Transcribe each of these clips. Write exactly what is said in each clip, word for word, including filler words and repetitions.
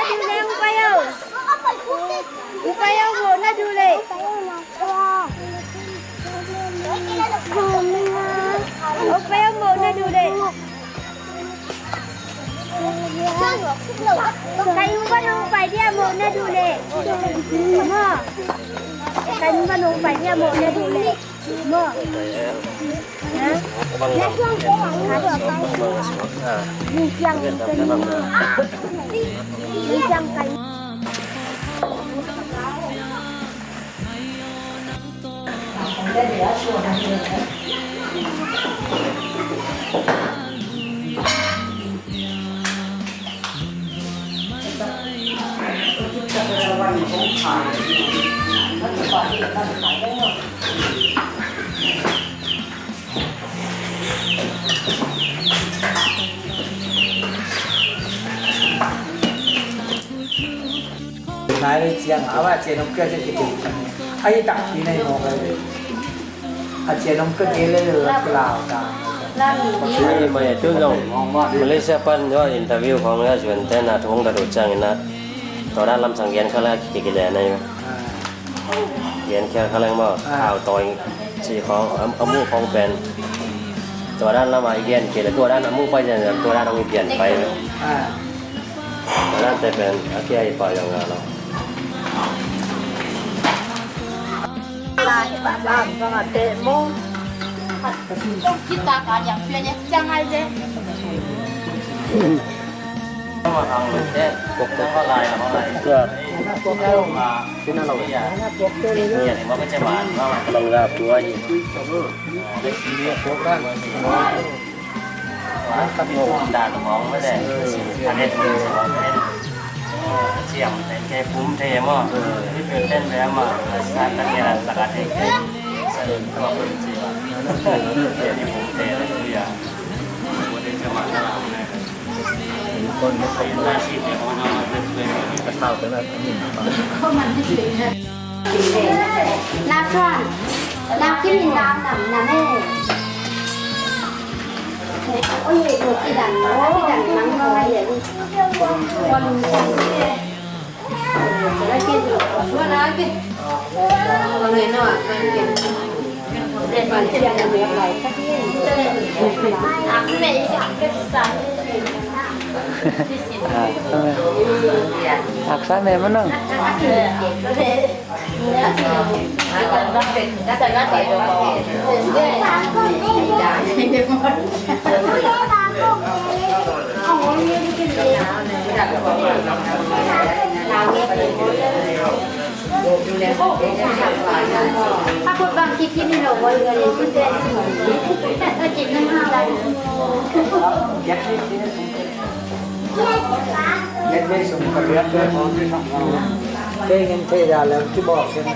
Duh leh, U Pai aw. U Pai aw, mawhna duh leh. U Pai aw, mawhna duh leh. Ka inn pan hong pai ding a, mawhna duh leh. Maw. Ka inn pan hong pai ding a, mawhna duh leh. Maw. Ha? Nai lei ciang a va cian hong pia cian kitu. A hi takpi nai mawk ai ve. A cian hong pia kei leh a kilau ta. Hi mai a tu zong Malaysia pan zong interview khong a zuan ten a thu hong dot uh ciangin a tua dan lamsang gen kha leh kikile nai ve. Gen khial kha leng maw. Khau tawi ci khong a muh khong pen tua dan lam a i gen kei leh tua dan a muh pai ciang tua dan hong i pian pai ve. Tua dan te pen a kia i pai zong a lo. Kita ka yang pian ya, ciang ai de. Last one. Last one. Oi, oi, oi, oi, oi, oi, oi, oi, oi, oi, oi, oi, oi, oi, oi, oi, Aksa me manang. Kei ngin thei da lem kibawk sin na.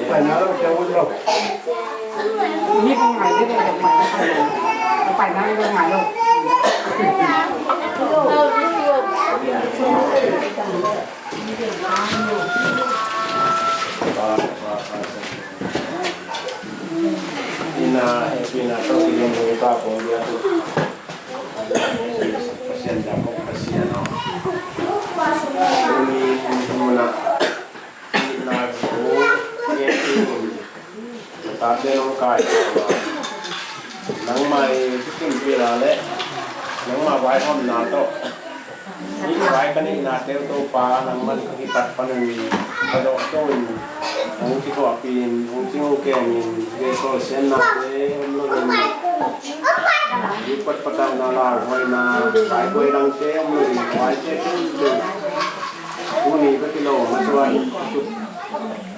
Phải nói là kéo un lộc. Nhịp không ngại thế này, phải nói là ngại lộc. Ina, ina, tau kilin ko iba ko dia tu. Pasian da ko pasian no. Ina, ina ko. Tate nong kai nangmah i thukim pila le nangmah vaihawmna tawh i vai ka neihna teu Topa nangman ka kipat panin ka dawhto in hong kituahpih in hong kingeukemin vekolsiannate om loin i patpatauhna lauhuaina vaikuai dangte om loin vaite teu tuni ka kilawm a suan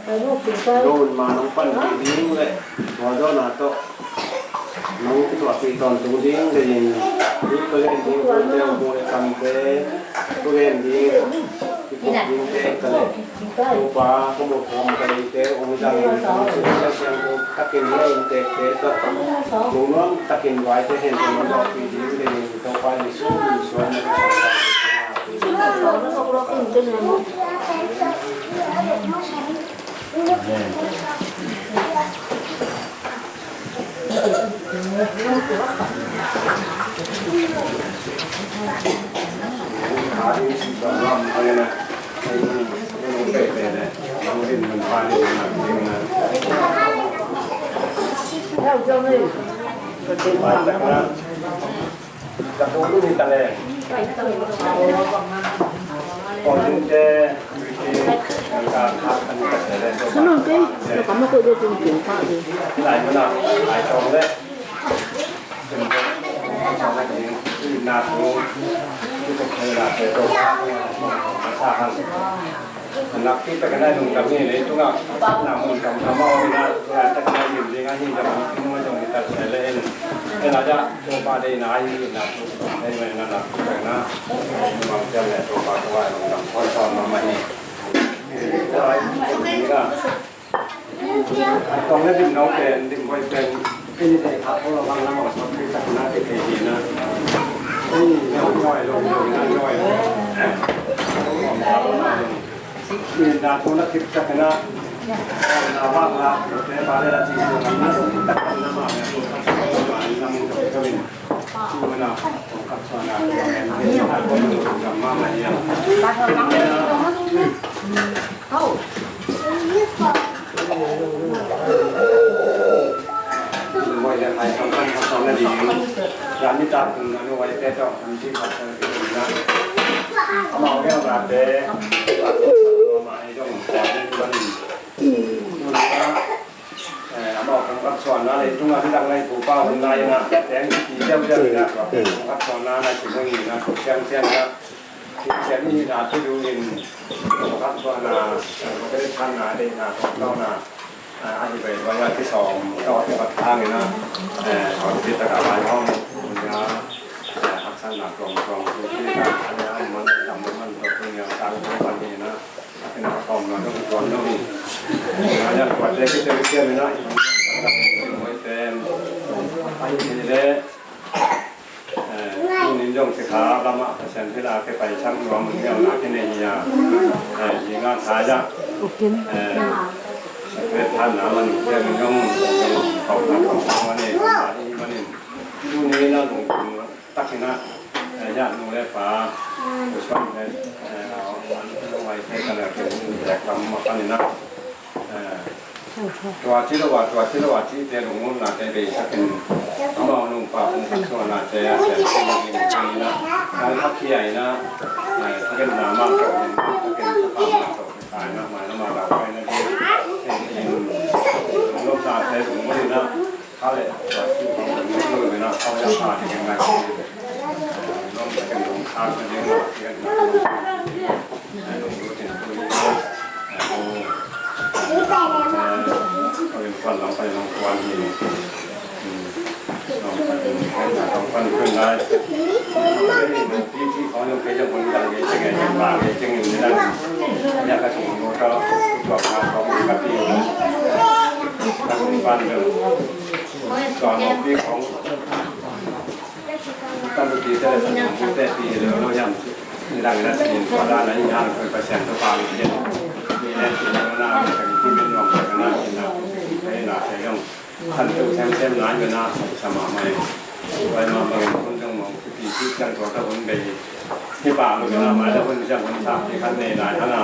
Nong un ma nong panpih ding le tua dawnna tawh nong kituahpih tawntung ding deihin hih ka gen ding tonte uh buh le kamte ka gen ding kipuk dingte ka le Topa ka muh khawm ka deite uh hong zangin ka hong sung ka siangtho takin hih a inntekte tawh nong nuam takin vaite hen ka nong zawhpih ding deihin Topa Jesuh min suang na ka Nakpi takin a lungdam hi, leitungah na mun tamtam a om in a, tua takin a lim ding ahi zong, nung a zong hi ta se le in, en a ja, Topa deihna ahi na, tu, nei mai na, nakpi takin a, mangcial le Topa tua lungdam khon khon mahmah hi. Tong le dim no pen, dim boi pen, ini dei kha ko lo bang na mo so pi tak na ti thei hi na. Ini no nyoi lo, nyoi na, nyoi lo. Ini na tu na tip tak na. Na bang la, te ba le la ti na, na so pi tak na ma na, na mo so pi ka min. Amau kong kap suan na leitung a midang lei pupa hun lai na teng ti deuh deuh na tua kong kap suan na na ti hong in na tua siang siang na ti siang ni na ti du in kong kap suan na kong kap suan na dei na kong kau na a hi bai bai a ti sawm kau a ti kap thang in na kong ti ta ka lai hong na Na tuamtuam, tu ti ka, a le a man, tam man, tua tu nia, tang tu man ni na, a kin a kawm na, tu tuam tu ni. Na ya, tua te ki te ki te mi na, i man, tam tu mo i tem. A i ni le, eh, tu nin jong sikha lama, Pasian thila ke pai sang nuam ni na ki ne hi ya. Eh, i nga tha ya. Eh, sa pe than na man, ke ni jong, jong, kau na kau na ni, na i man ni. Tu ni na lung, takin ah, eh, ya nu le pa, u suan le, eh, a, a, a, a, a, a, a, a, a, a, a, a, tua ci lo a, tua ci lo a, ci te lung mun na te bei takin, amau nung pa kung khat suan na te, a, te, te, te, te, na, na, na, kia ina, eh, takin na ma ko, takin pa ma ko, ta na ma, na ma da, na, na, na, na, na, na, na, na, na, na, Tam tu ti te le, tu te ti le, lo yam. Ni dang na sin, tua dan na i hang, tua Pasian tua pa ni. Ni le sin na na, ni kan ki min yong, kan na sin na, ni na se yong. Kan tu sem sem na, ni na sa ma mai. Wai ma ma, kun dong ma, tu ti ti kan tua ta kun bei. Ni pa lo na ma, da kun sa kun sa ti kan ne na na.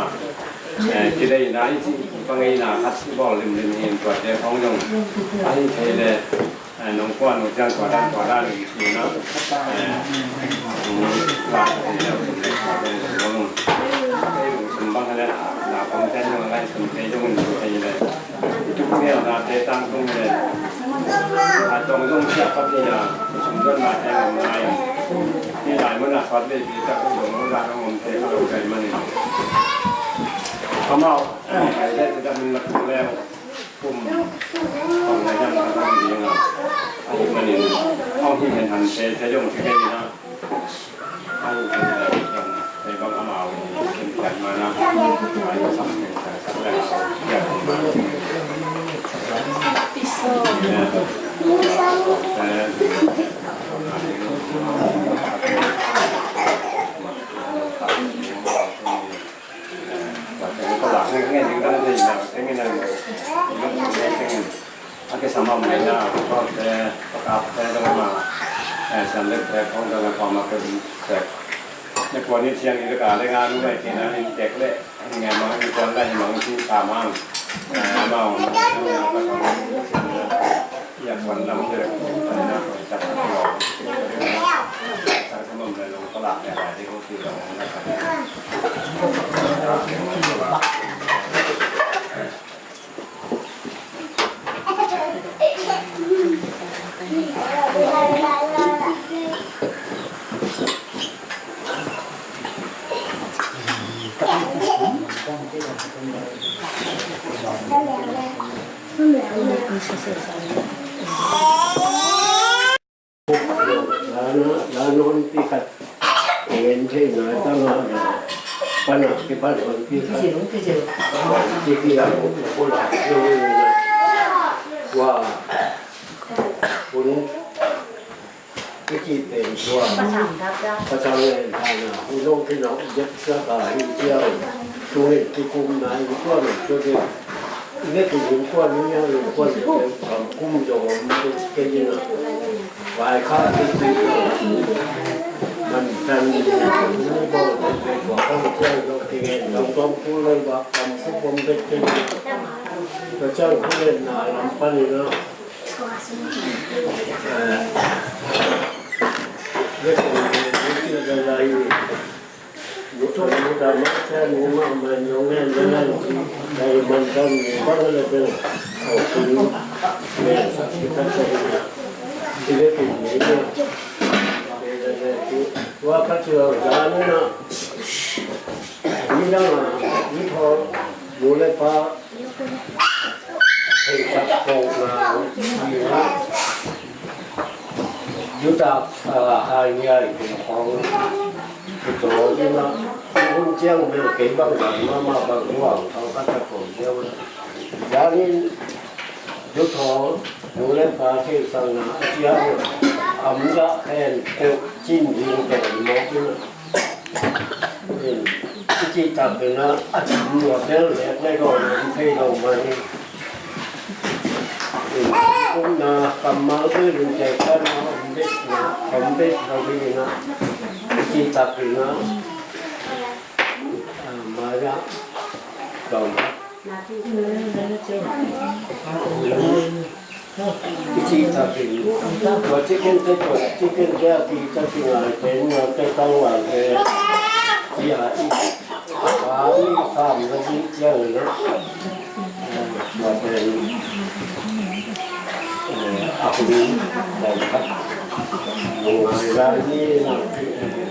Eh, ki dei na i ci, pa ngai na, khat si bol lim lim hin, tua te khong yong. Ai, te le. Eh, nong kuan uh ciang tua dan, tua dan in ci na. Eh, mm, la, eh, tua dan in ci na. Eh, lungsim bang le, na pang ciang yong lai sim te yong in te le. Tuk ngial na te tang tung le. A tong yong sia pa te ya, lungsim don na te yong lai. Ni lai mo na sat le, pi ta ko yong la yong om te ko lo kai ma ni. Kamau, kai le te da min la tung le. Kum, kong na yam ka kong ding a, a hi manin, kong hi hen han se, se yong se kei na. A hi hen le yong, se bang a mau ni, kin kiat ma na. A hi sam kin sa sa le, kiat ma na. Piso. Lana, lana honpi khat ngen thei nai tanga, pana kipan honpi khat. Kiki a kula kula wa hun kiki pen tua. Pasang ngen thana hun long kina jet sa ka hi tia. Tungin kikum nai tua nai tua. Ine tu lungkuan ni yang lungkuan ni kam kum jong om tu ke ni na. Vai kha ti ti man tan ni ni bo te te ko kam tia lo ti nge lo tom tu lo ba kam ku bom te te ni. Ka chang ku le na lam pa ni na. Eh, le ku ni ni ti la la ni. Jutak, ah, hai ngiai kum khawng kitaw ding a, hun ciang bel kei bang dan mahmah bang huang thawng ka ta ko ziau. Zanin juthaw nu le pa theihsakna a ciang a, am dah khen peuh cin ding tawh mawk in a. I cih takin a, a tam lua bel lek le gawn om thei lo mah hi. Upna kammal bel in tei khan a om bek na, om bek lo hi na. I cih takin a, a, mai a, tawm. I cih takin, tua chicken te, tua chicken te a ki takin a, pen a te tang wan te, ci a i, a mi sam lo i ciang le, tua pen, eh, a hun, tua khat, ngai lai ni na,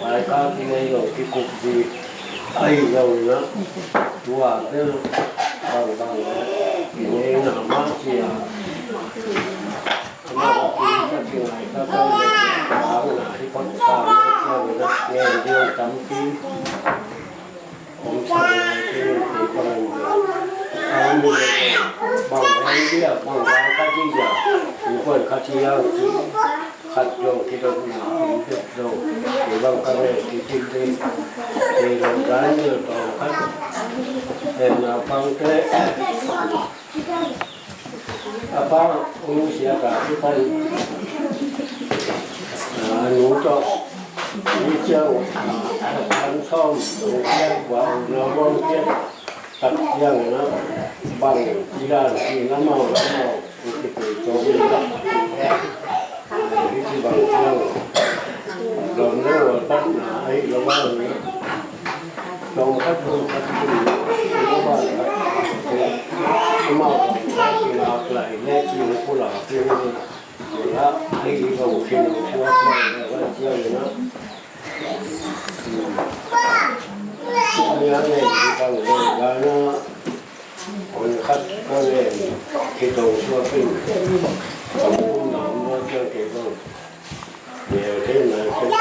ai ka ki nei lo ki kuk di. Ahi zongin ah, tua bel bangbang i neihna mah ci a, amau a pi ka ci ngai ka tawh le, a huna hi pon sa mah ci a, ngen ding tampi om sa ngai, kei kei bang, a mi le bang ngai dia, bang ngai ka ci dia, i kuan ka ci a ci. Khat zong kidopna om bek lo. Kei bang ka ngen kicin ding. Kei zong Daniel tawm khat. Naupangte a pa ung sia ka kipan. A nu tawh ni ciang, a, an sawm ung ciang, kua ung na bawng ciang. Tak ciang na bang ci dan ci na mau na mau. Hih ci bang ciang lawm le ual batna ahi lo a, lawm khat lawm khat, amau lawm khat lak lai le ci pulak ci la ahi lo khin lo suak lai le ciang na. Nia ne ci bang le gana. Kon khat ka len, kidong suak in, ka mu na om na ciang kei bang. Neu thei na ciang.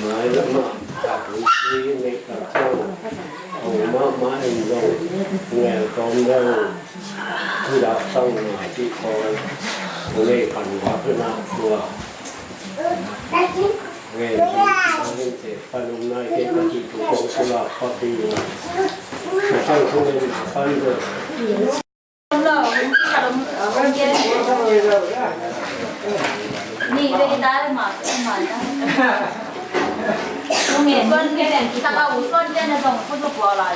Mai lam ah, a tu si nei ka ciang. Ong mahmah in zong, ngel tawm dang. Kuda sang na ci khawl. Nei pan wa pe na tua. Ngen ci, ngen ci. Panum nai kei ka cih thu kong pulak pa pi. Ka cang thu ngen a pan deuh. Ni ve dai ma, ma dai. Ngen kon ngen, ta ka u kon ngen na dong ko ko lai.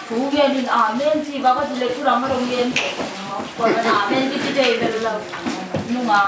Thu ngen in amen ci ba ka ci le thu ram ma dong ngen. Ko na amen ki ci dei ve lo. Nunga.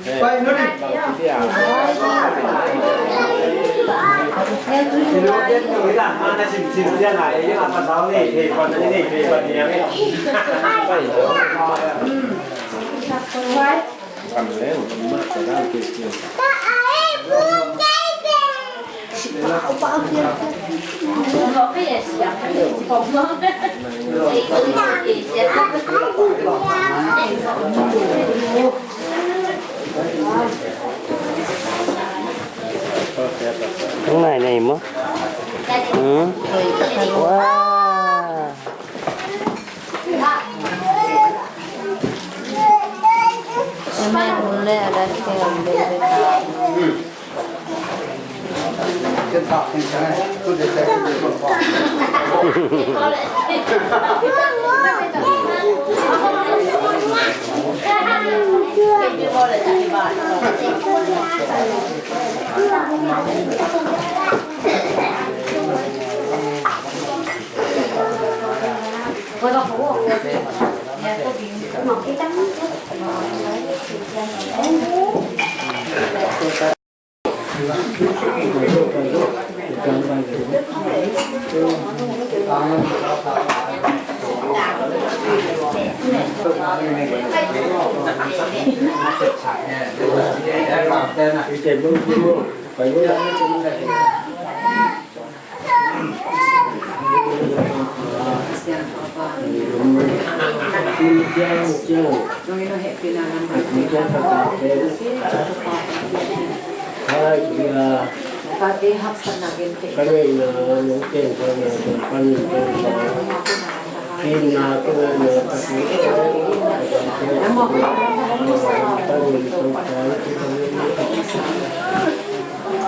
Pai, nu di. Inu den nu ila, mana sim sim dia na, eh, yang apa tahu ni, eh, pada ini, eh, pada yang ini. Kan leng, mak sedang kecil. Ngai nai mo. Hmm? Wah.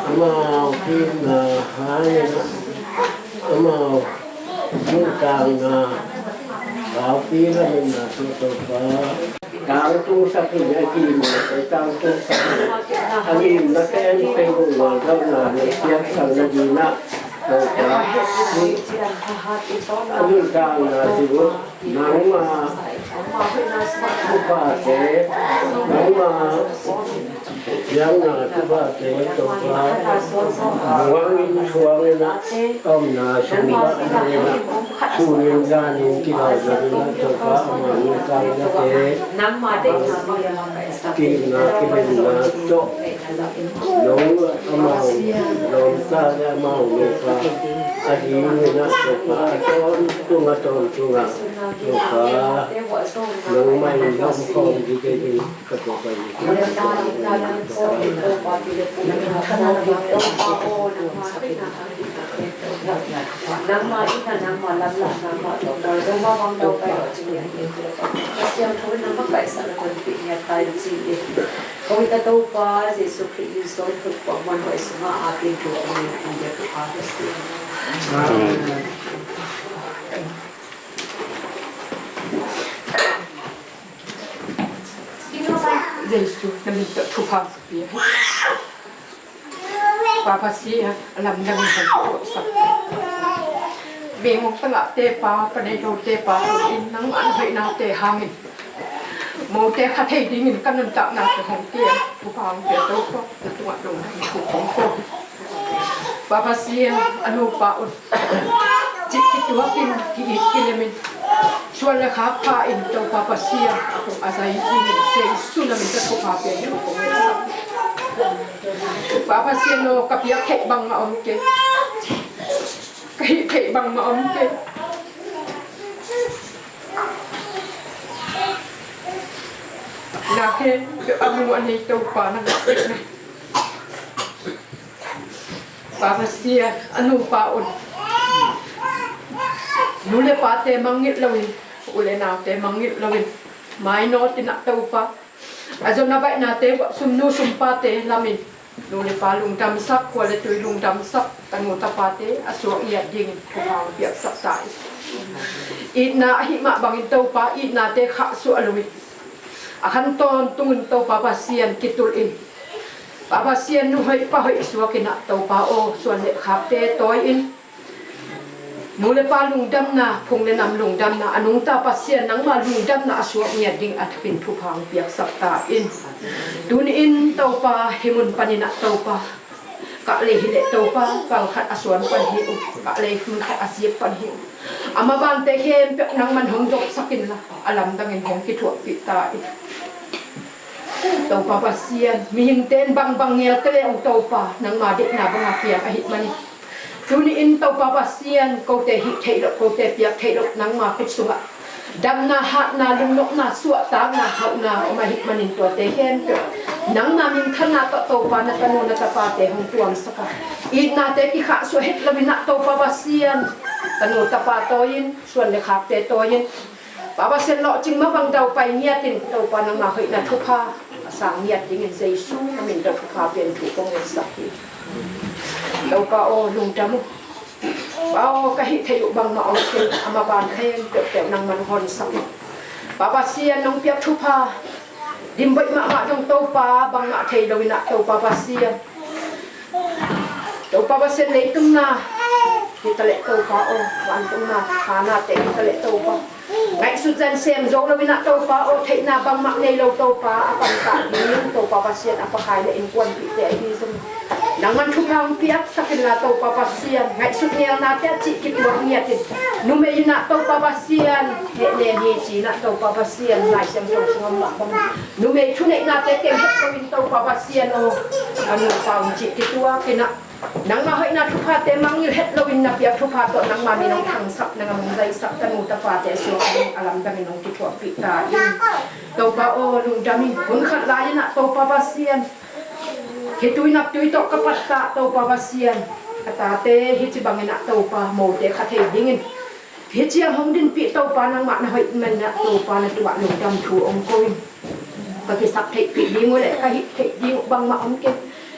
Amau hihna hangin amau nuntakna paupi lamin na Topa tangtungsak in, a gimna tangtungsak in, a gimna khempeuh gualzawhna le siamsakna dingin Topa a nuntakna sung uh nangma thuphate, nangma piakna thuphate Topa muangin thuangin a omna sung ah, sunin zanin kidalzanin a Topa amau nuntaknate, kihna kibenna tawh nong amau lawmta le amau nupa a dingin a Topa a tawntung a tawntung a Topa nangmah in lawm khawm ding kei ding. Jesu na min tawh thupha pia. Pa Pasian, a lamdang in hong kituahsak. Menguk tangahte pa, pa nei lote pa, in nangmah na hoihnate hangin mote kha thei dingin ka nuntaknate hong kituah, thupha hong pia Topa, na tungah lungdam thu kong ko. Pa Pasian, a nupa un cih kituakin, ki-it kilemin, suan le khak pha in Topa Pasian, a kong a zai dingin Jesu na min tawh thupha pia in kong ngetsak. Pa Pasian aw, ka piak theih bangmah om kei, ka hih theih bangmah om kei. Na khe a mu a nei Topa na ngah. Pa Pasian, a nupa un nu le pate mangngilh loin, u le naute mangngilh loin, mainawt in ah Topa, a zon a vaihnate, sumnu sumpate lamin nu le pa lungdamsak, khua le tui lungdamsak tanu tapate a suak ngiat dingin thupha hong piaksak ta in. Itna ahih mah bangin Topa, itnate khahsuah loin, a khan tawntungin Topa Pasian kitulh in. Pa Pasian, nu hoih pa hoih suakin ah Topa aw, suan le khakte tawi in. Nu le pa lungdamna, phung le nam lungdamna, a nungta Pasian nangma lungdamna a suak ngiat ding a thupin thupha hong piaksak ta in. Tuni-in Topa, hih mun panin ah Topa, kah lei hi leh Topa, kal khat a suan pan hi uh, kah lei hun khat a siak pan hi uh. A mabante khempeuh nangman hong zopsak inla, a lamdangin hong kithuahpih ta in. Topa Pasian, mihingte in bangbang ngial kei leh uh Topa, nangma deihna banga kiam ahih manin, tuni-in Topa Pasian, kote hih theih loh, kote piak theih loh, nangma khut sungah damna, hatna, lungnopna, suahtakna, hauhna om ahih manin tuate khempeuh nangma minthanna tawh Topa na tanu na tapate hong tuamsak a, itnate kikhahsuah het loin ah Topa Pasian, tanu tapa tawi in, suan le khakte tawi in, Pa Pasian, lawhcing mabang daupai ngiatin Topa nangma hoihna thupha a sang ngiat dingin Jesu na min tawh thupha pian thu kong ngetsak hi. Topa aw, lungdam uh. Pa aw, ka hih theih uh bangmah om kei, a maban khempeuh nangman hong honsak uh. Pa Pasian, nong piak thupha dimboih mahmah zong Topa bangmah thei loin ah Topa Pasian, Topa Pasian, leitung na hi taleh Topa aw, vantung na, kha nate hi taleh Topa, ngaihsun Zan sem zo lo in ah Topa aw, theihna bangmah nei lo Topa a pangtah ding Topa Pasian a pakai le innkuanpihte ahi zong nangman thupha hong piaksak inla Topa Pasian, ngaihsut ngelnate a cih kituak ngiat in numei in ah Topa Pasian heh nen hi ci in ah Topa Pasian Lai Siangtho sungah mah bang numei thuneihnate teng het lo in Topa Pasian aw, a nupa hong cih kituak in ah nangmah hoihna thuphate mangngilh het loin na piak thupha tawh nangmah min hong thangsak, nangmah min hong zaisak tanu tapate a suak a lamdangin hong kithuahpih ta in. Topa aw, lungdam in hun khat lai-in ah Topa Pasian, khitui naptui tawh ka pattah Topa Pasian, a tate hih ci bangin ah Topa mote kha thei dingin hih ciang hong dinpih Topa nangmah na hoih manin ah Topa na tungah lungdam thu hong ko in. Ka kisap theihpih ding uh le ka hih theih ding uh bangmah om kei.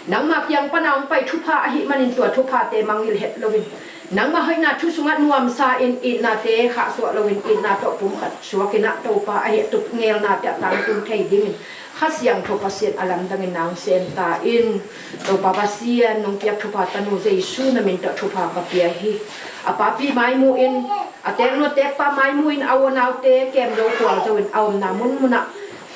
Nangmah kiang pana hong pai thupha ahih manin tua thuphate mangngilh het loin nangmah hoihna thu sungah nuamsa in itnate khahsuah loin itna tawh pumkhat suak in ah Topa ahi a tup ngelnate a tangtung thei dingin Kha Siangtho Pasian a lamdangin nang sem ta in. Topa Pasian nong piak thupha tanu Jesu na min tawh thupha ka pia hi. A papi maimu in a teknu a tekpa maimu in a unaute kemzo khualzo in a omna munmunah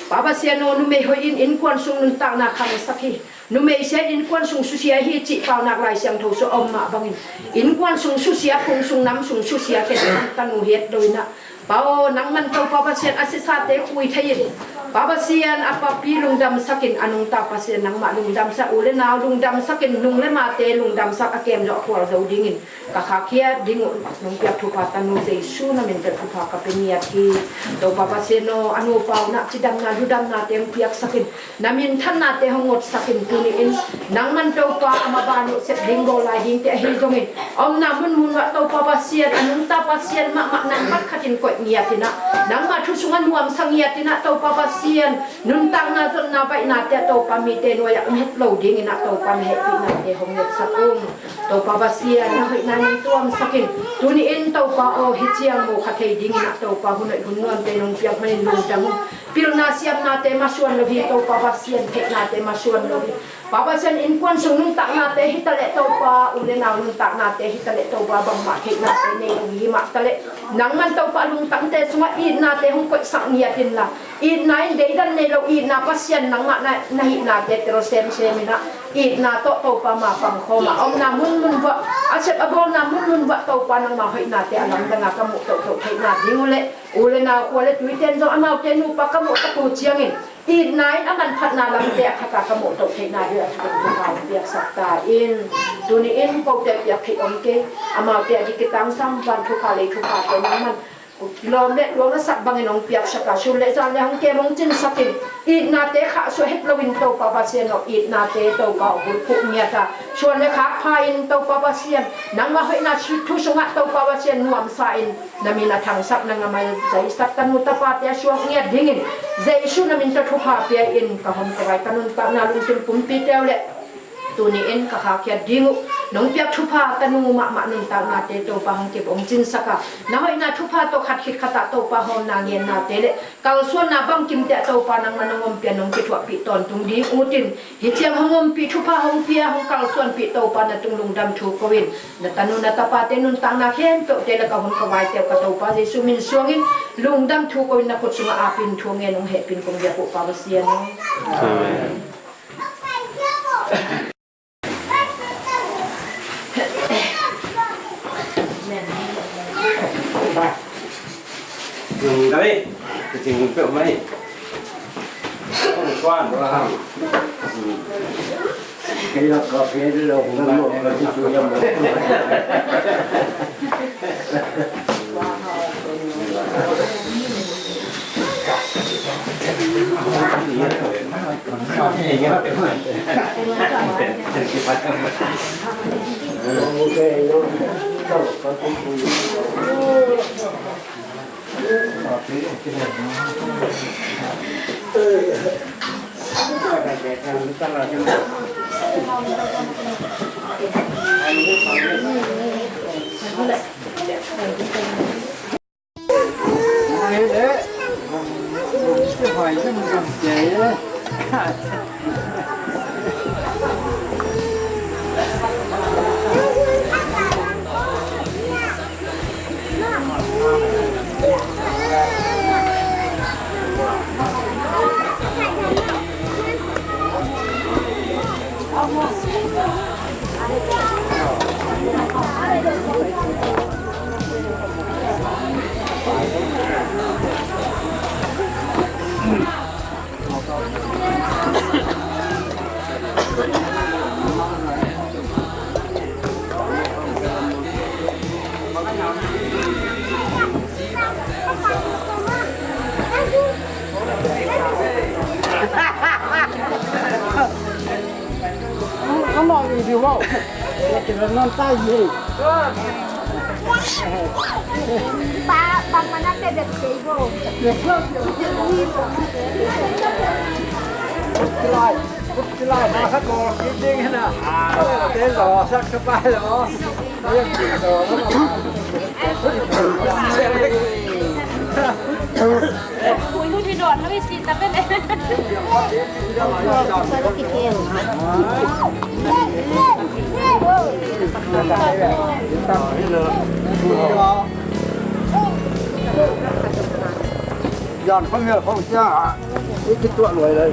Pa Pasian aw, numei hoih in innkuan sung nuntakna khangsak hi. Numei sia in innkuan sung susia hi cih paunak Lai Siangtho sung a om mah bangin innkuan sung susia, phung sung nam sung susia ken tanu het lo in ah Pa aw, nangman Topa Pasian a sisate khui thei in Pa Pasian a papi lungdamsak in a nungta Pasian nangmah lungdamsak, u le nau lungdamsak in nung le mate lungdamsak a kemzo a khualzo dingin ka khakhiat ding uh nong piak thupha tanu Jesu na min tawh thupha ka pia ngiat hi. Topa Pasian aw, a nupa uh na cidamna ludamnate hong piaksak in na minthannate hong ngotsak in tuni in nangman Topa a maban uh sep ding bawl lai dingte ahi zongin a omna munmun uah Topa Pasian a nungta Pasian mahmah nang khat khat in koih ngiat in ah nangmah thu sungah nuamsa ngiat in ah Topa Pasian nuntakna zotna baihnate ah Topa mite nuai-ah om het lo dingin ah Topa na hehpihnate hong ngetsak ung. Topa Pasian na hoihna nong tuamsak in tuni in Topa aw, hih ciang mu kha thei dingin ah Topa hun hoih hun nuamte nong piak manin lungdam ung. Pilna siamnate masuan lo hi Topa Pasian, theihnate masuan lo hi. Pa Pasian innkuan sung nuntaknate hi taleh Topa, u le nau nuntaknate hi taleh Topa bangmah theihnate nei lo hi mah taleh nangman Topa lungtangte sungah itnate hong koihsak ngiat inla itna in deidan nei lo itna Pasian nangmah na, na hihnate tel semsem in ah itna tawh Topa ma pangkhawm ah a omna munmun uah a sep a bawlna munmun uah Topa nangma hoihnate a lamdang a ka muh tohtoh theihna ding uh leh u le nau khua le tuite in zong amaute nupa ka muh tak uh ciangin itna in a manphatna lamte a thak a ka muh toh theihna ding a thupha piaksak ta in. Tuni in kote piak theih om kei, amaute a dik i tangsam van thupha lei thuphate nangman lawm le luang a sak bangin hong piaksak a, sun le zan le hong kem hong cinsak in itnate khahsuah het loin Topa Pasian aw, itnate Topa aw, bulphuh ngiat a suan le khak pha in Topa Pasian nangma hoihna thu sungah Topa Pasian nuamsa in na min a thangsak, nangma min a zaisak tanu tapate a suak ngiat dingin Jesu na min tawh thupha pia in ka hon ka vai ka nuntakna lungsim kumpite uh le tuni in ka khakhiat ding uh nong piak thupha tanu mahmah nuntaknate Topa hong kip hong cinsak a, na hoihna thupha tawh khat khit khat ah Topa hawmna ngennate le kalsuanna bangkimte ah Topa nangman hong ompih a nong kithuahpih tawntung ding ut in, hih ciang hong ompih thupha hong pia hong kalsuanpih Topa na tung lungdam thu ko in, na tanu na tapate nuntakna khempeuhte le ka hun ka vaite uh ka Topa Jesu min suangin lungdam thu ko in na khut sungah apin thu ngen hong hehpin kong biak uh Pa Pasian aw. Amen. Dai, ka cing peuh mai. Kong suan. Kei la ka pia lo, kong lo, ka ci tu ya mo. Di wow. Kita nonton ni. Pa, pa, pa, na te de table. Lai, lai, masa ko kiting na. Te lo sak sa pa lo. Ui, nu thi don lo i si ta pe le. Yan khong yel khong sia a, i kituah luai lai.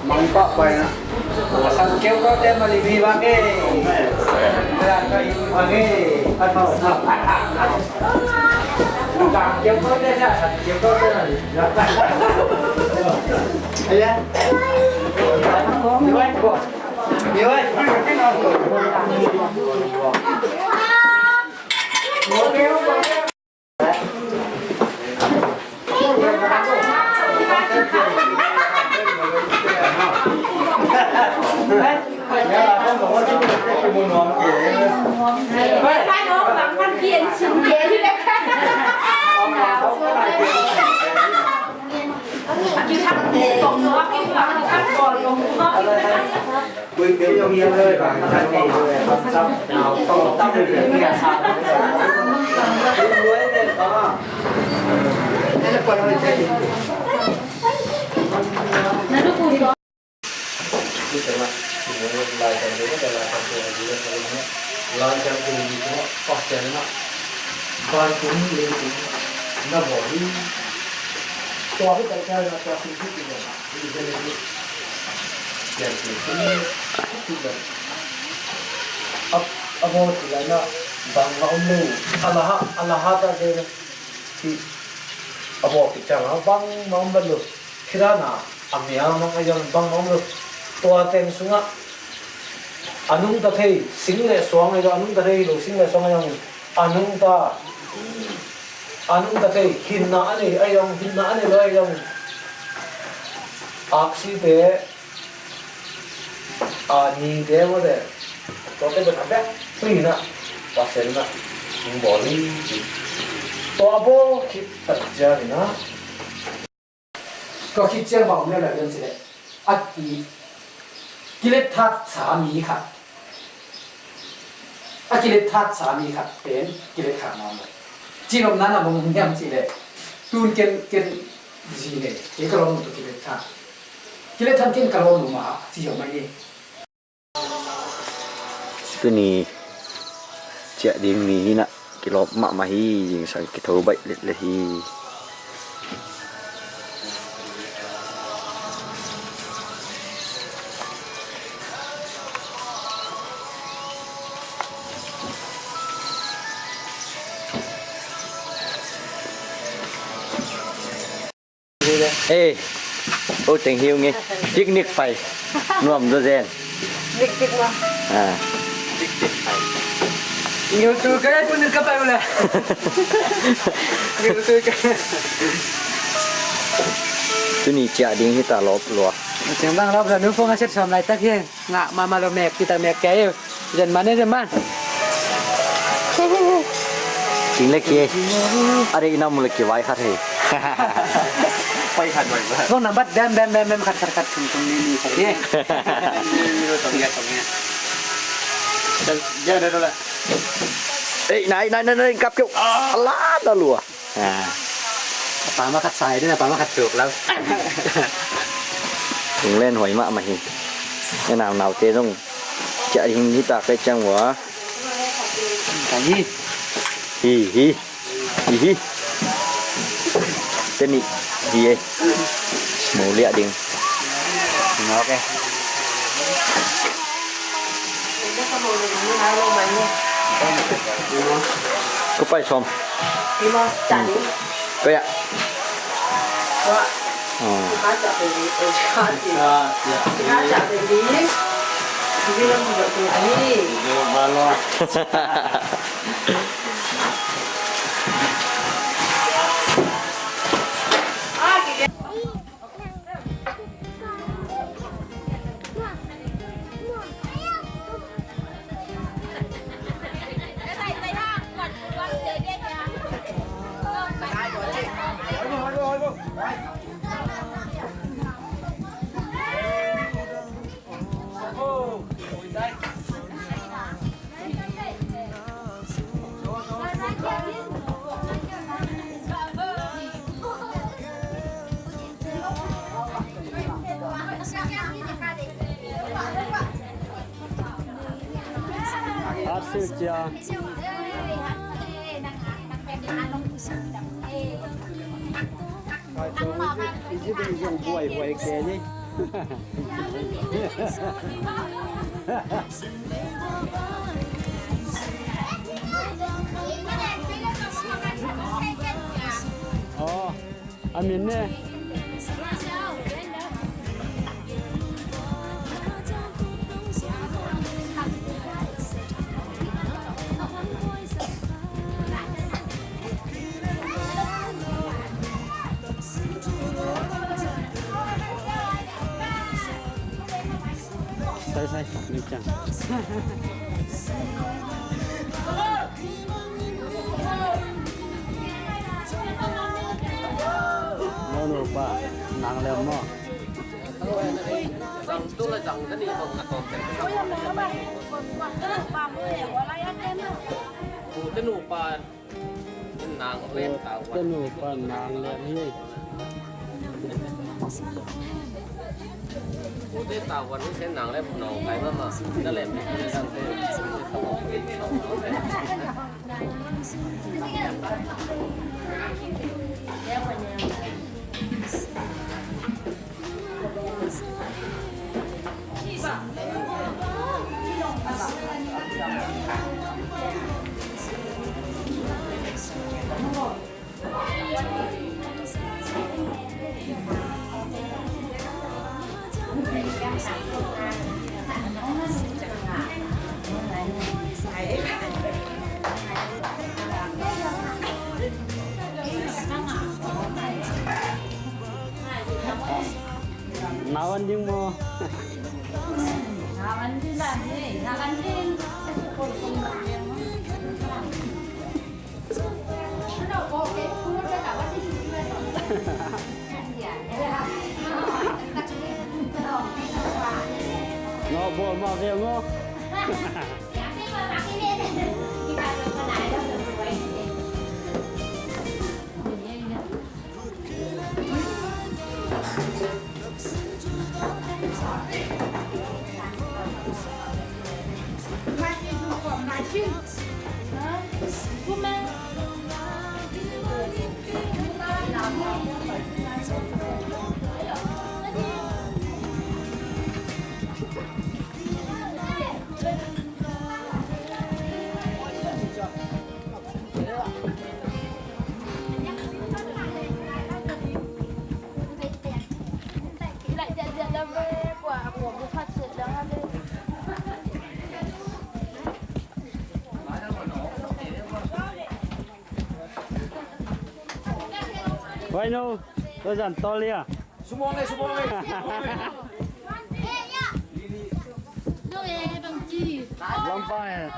Mangkok pai na. Sang keu ko te mali mi bang e. Mala ko i bang e. Atau. Sang keu ko te sa, sang keu ko te mali. Aya. Ni wai ko. Ni wai. A, a bawl kik lai na bangmah om lo. A la ha, a la ha ta zel. Hi, a bawl kik ciang a bangmah om lo. Khi dan a, a mia mang a zong bangmah om lo. Tua teng sungah a nungta thei, sing le suang ahi zong, a nungta thei lo, sing le suang ahi zong, a nungta, a nungta thei, hinna a nei ahi zong, hinna a nei lo ahi zong, aksite, a, nite mawte, tuate pen a bek pi na, Pasian na, hong bawl hi ci. Tua a bawl khit tak ciangin a, tua khit ciang bang om le lai hiam cih leh, a ki, kilet thatsa mi khat, a kilet thatsa mi khat pen kilet khat na om lo. Cihnopna na bang om hiam cih leh, tun ken, ken zi nei, kei ka lawm tawh kilet that. Kilet that ken ka lawm lo mah a ci hiam mai ni. Tuni ciah ding ni hi na, kilawm mahmah hi, zingsang kitho baih letleh hi. Eh, oh, teng hiu nge. Picnic pai. Nuam zaw zen. Picnic ma. Ah. Picnic pai. Niu tu ka, tu ni ka pai ula. Niu tu ka. Tuni ciah ding hi ta lawp lua. Teng bang lawp lua, nu phone a set sawm laitak hi. Ngah mahmah lo mek, citak mek kei. Zen man e, zen man. Ting le kie. A deih na mu le kie vai khat hei. Vai khat vai khat. Phone number dem, dem, dem, dem, khat, khat, khat, thum, thum, ni, ni, khat, ni. Ni, ni, ni, tong ya, tong ya. Dah, dah, dah, dah. Eh, nai, nai, nai, nai, kap keu. Alah, dah lua. Ah. A pa ma khat sai ding, a pa ma khat tuk lo. Tung len hoi mahmah hi. E nau nau te zong ciah ding hi ta kei ciang ua. Ka hi. Hi, hi. Hi, hi. Te nih hi e. Mu liah ding. Ngawk e. Ko pai sawm. Ko ya. Oh. Oh, a min ne. Sai, sai, ning ciang. No, no, pa, nang lem maw. Zang tu la zang tani bang ka tawm tani. Ute nupa. Nang lem tau. Ute nupa nang lem hi. Ute tau wan ni sen nang lem nong kai mama. Na lem ni sang te. Nau an ding maw? Nau an ding la, nau an ding. Ngawh bawl mah ve ngawh. Wai no, to zan tol ia. Sumong le, sumong le. Lampai.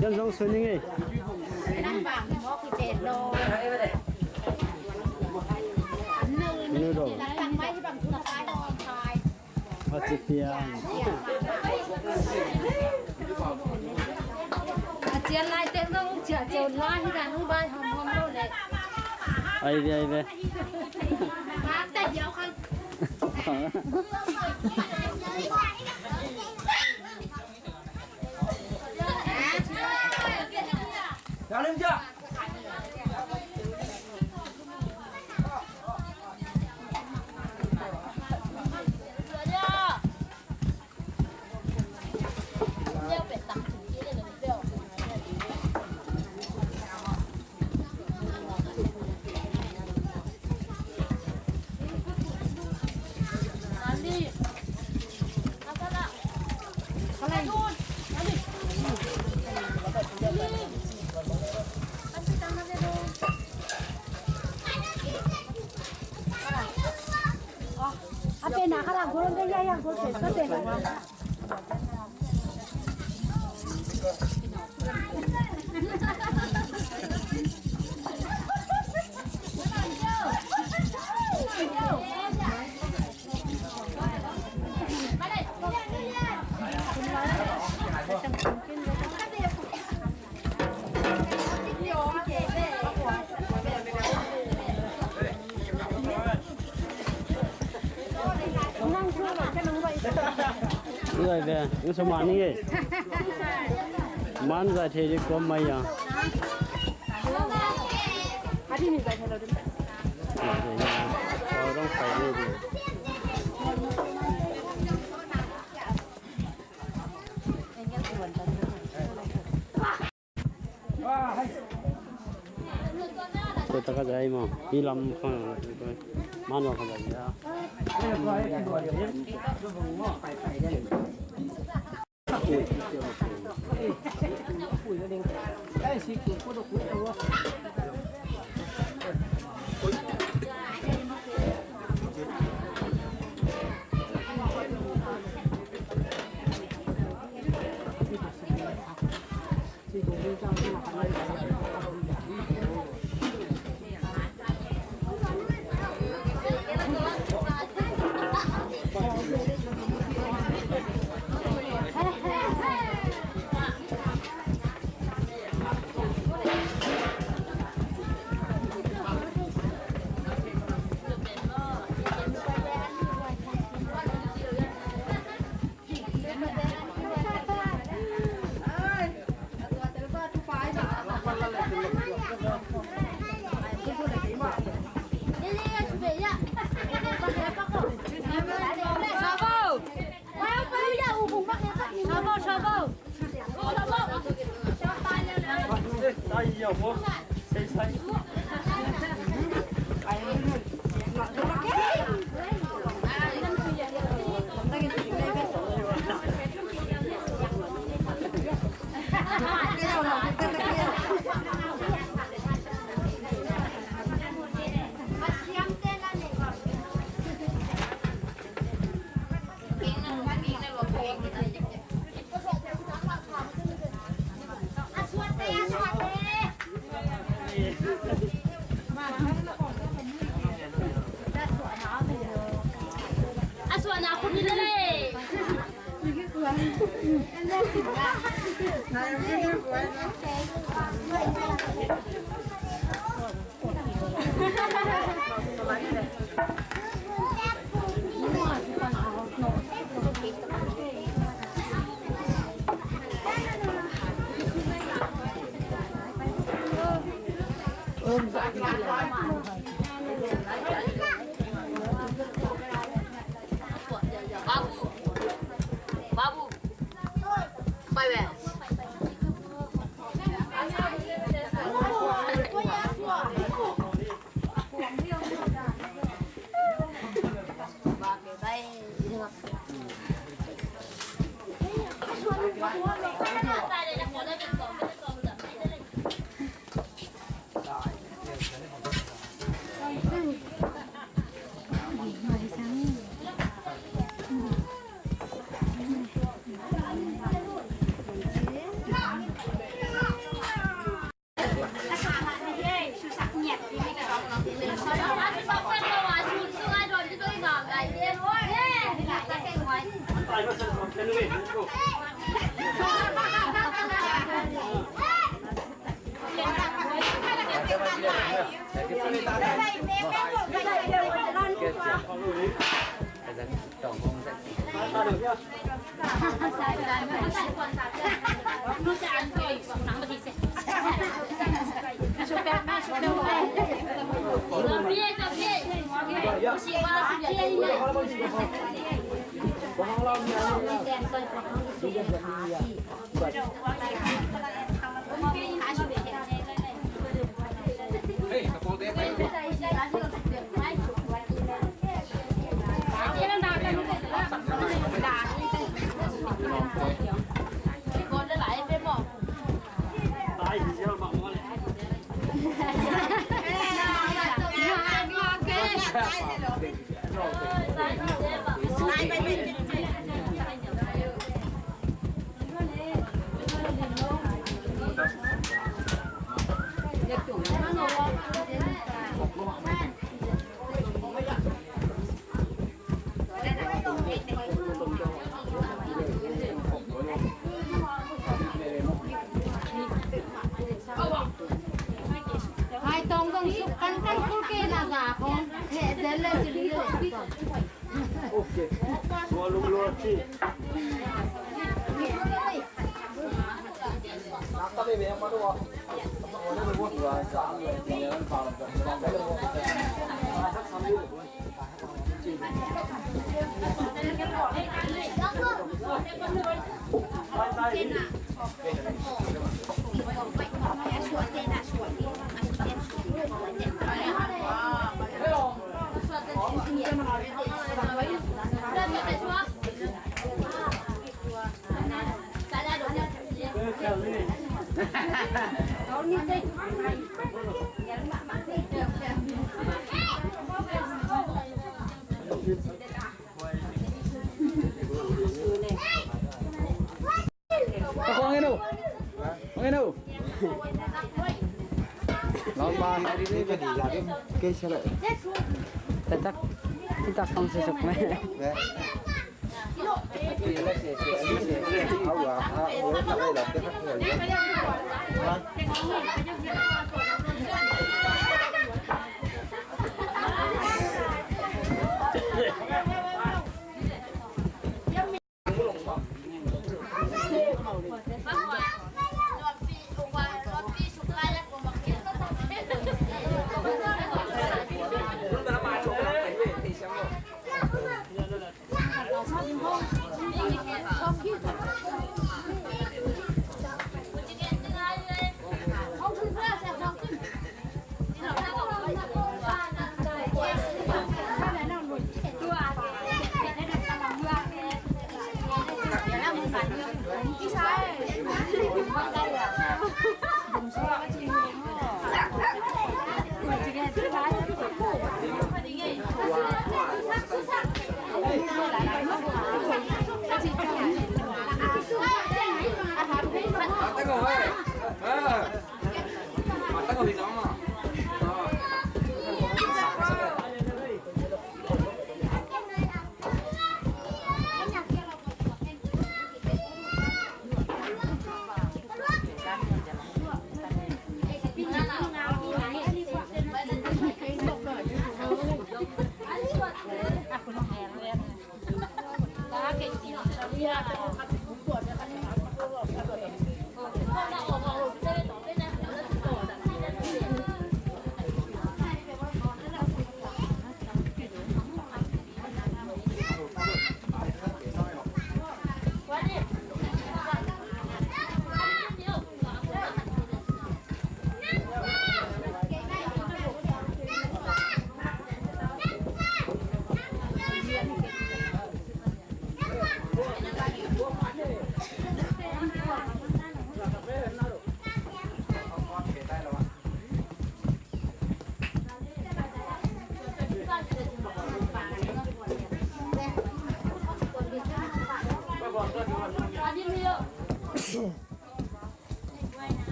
Yan zong sui ning ei. Noodle. A ci piang. A cian lai teng zong cia ciau lai hi dan bai hom hom lo le. Ai ve, ai ve. A pen a kha la gol de ya ya gol de sa pen. Ngai ve, ngai so mani e. Man zai thei di kuam mai ya. Adi ni zai thei lo di. Zai thei ni. Kau dong pai ni di. Tua taka zai maw? Hi lam khang man wa ka zai ya. A suahna khun hi le le. Babu. Babu. Pai ve. Hai tong gong suk kan kan kul ke na ga kong. He zel le sili le. Kong eno. Kong eno. Lawm ban. Kei sa le. Tatak. Tatak kong susuk me.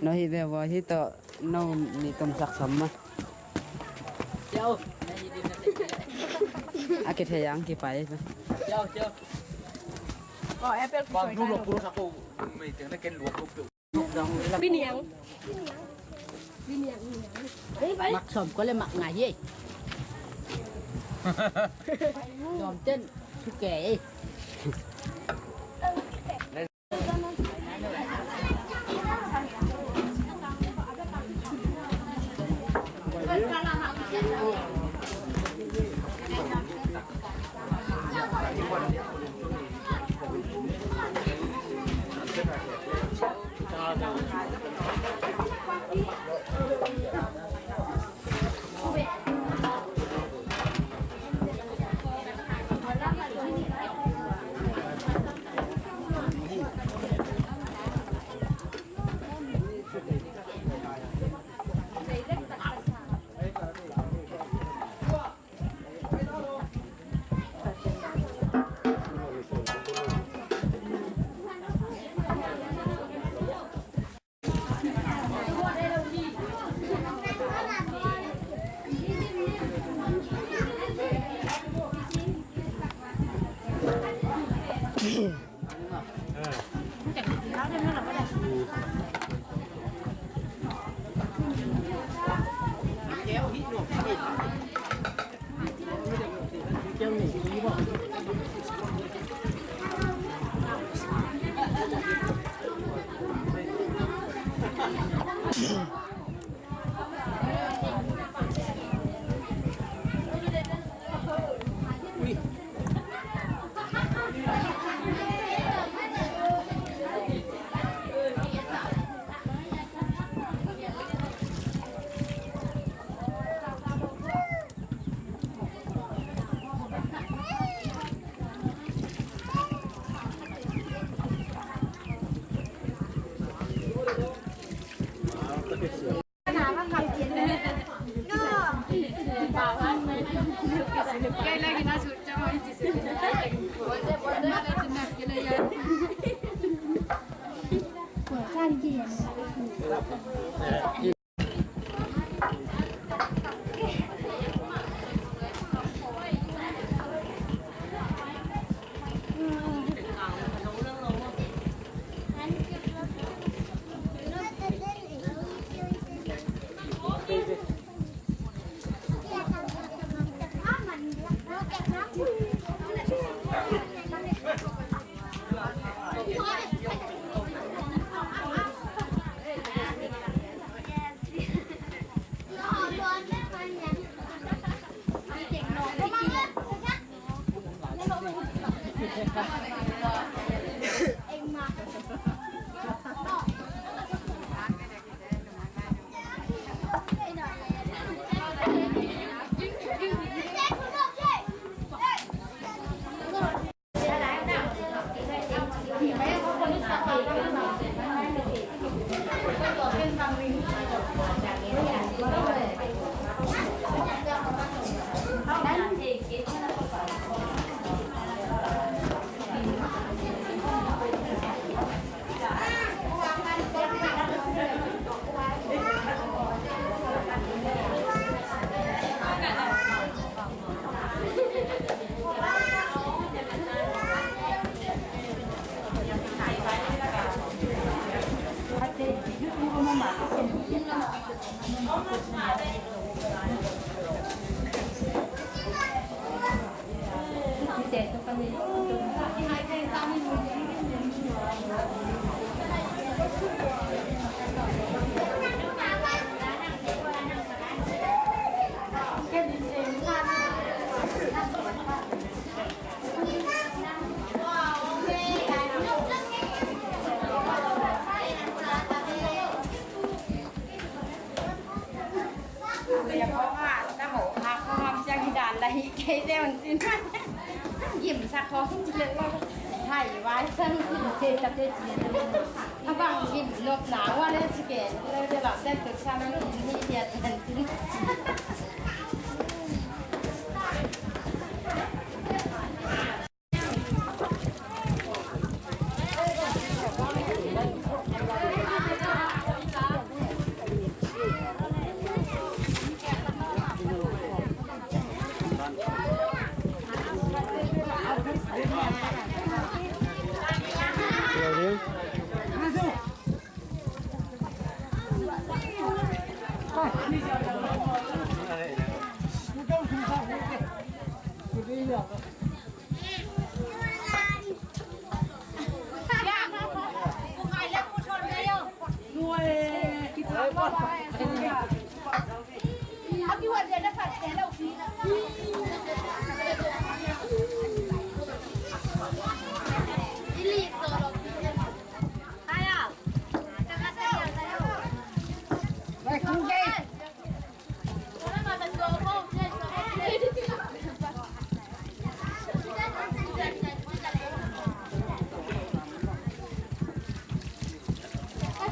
No hi ve vo hi to no ni tum sak som ma. A ke thei ang ki pai. Bang du lo puro sa ko. Mei teng na ken luak lo. Piniang. Piniang, piniang. Mak som ko le mak ngai ye. Som ten. Suke.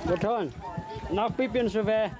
Buthon, nakpi pin su ve.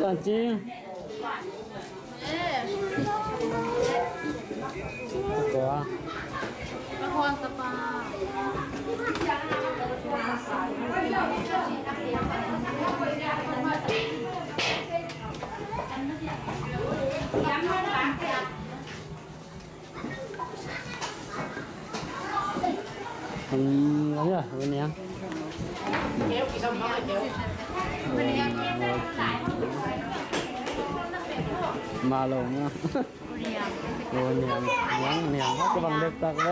Sa cing. Ui, ui, ui, niang. Malo ma. Ui, niang, niang, niang. Ka bang dek tak le.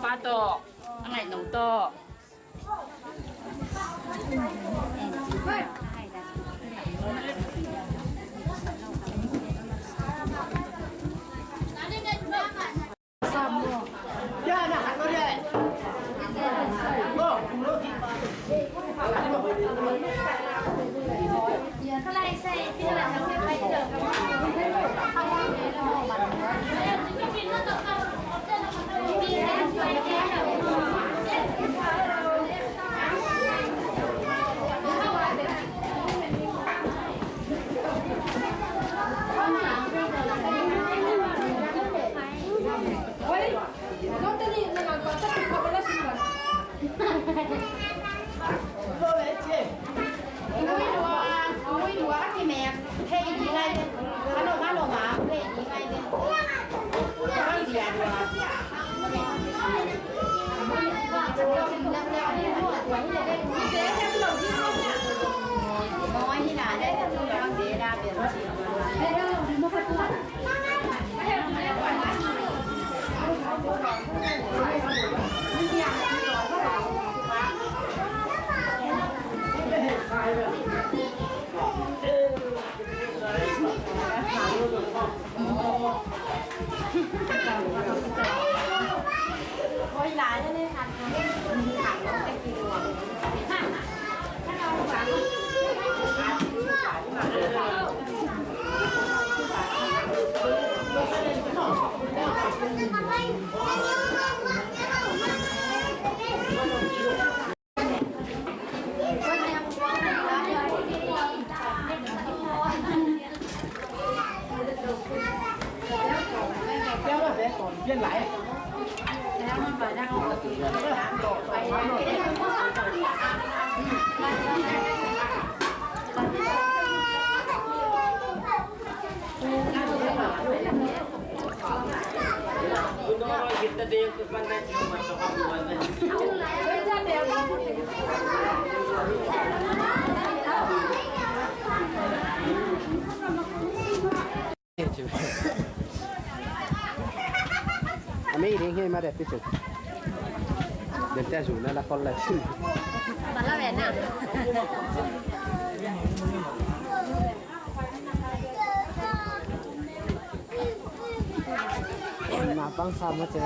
Pa tawh, a ngaih no tawh. A mi ding hi ma dep pi cuk. Dep te zu na la kol la. Ba la ve na. Ma pang sa ma che.